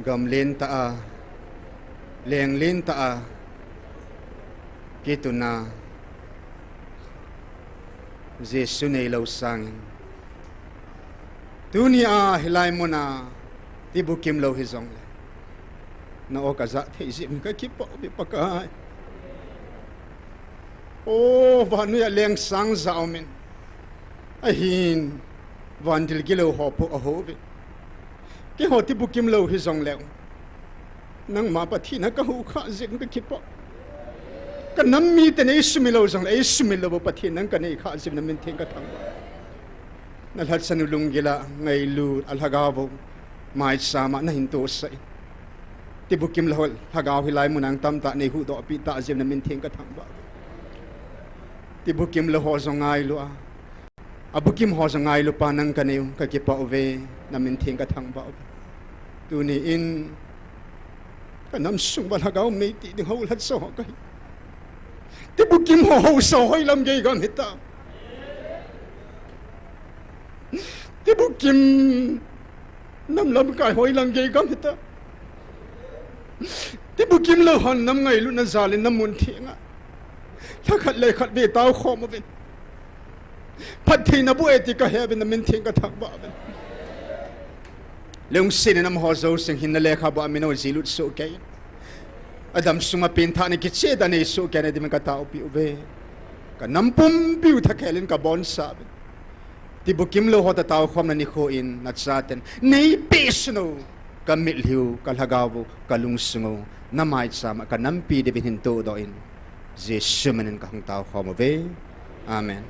Gam lentah a, leng lentah a kituna Jesu neilou sangin, tunia hilai muna tibukim lou hijongle, na-o kajah thei jeh in kakipah uve Pakai. O, vannoiya leng sang jah umin, ahin, van dil gilou ho po ahou uvin. Keiho tibukim lou hijongleu, nangma Pathen a kahoukhah jeh in kakipah. Kanam miten eisumil lou jongle, eisumil lou bou Pathen nang kaneikhah jeh in namin theng kathangvah. Nalhachanu lunggil a ngailut a lhagao maicham a nahin tosah in, tibukim lou lhagao hilai muna tamtah neihuhdohpeh tah jeh in namin theng kathangvah uve. Tibukim lou ho jong ngailu a, abukim ho jong ngailu pa nang kaneiyu, kakipah uve, namin theng kathangvah uve. Tuni in kanam sunguva lhagao meitih ding houlhacha ho kahi. Tibukim ho haosa hoilam geigam hitam? Tibukim nam lamkai hoilam geigam hitam? Tibukim lou hon nam ngailutna jal in namun thenga lhakhat le khatvei taokhom uvin. Phattheina boh e ti kahe uvin, namin theng kathangvah uvin. Lungset in amaho jousen hinna lekhabua min u jilut sohkei in, adam sunga penthahna kicheh tah neisohkei na diuvin kataopeh uve. Kanam pumpiu thakhel in kabonchauvin, tibukim lou ho toh taokhomna nikho in nachaten neipehsun u, kamitlhiu, kalhagao u, kalungsung u, namaicham a kanampi diuvin hin tohdoh in, Jesu min in kahung taokhom uve. Amen.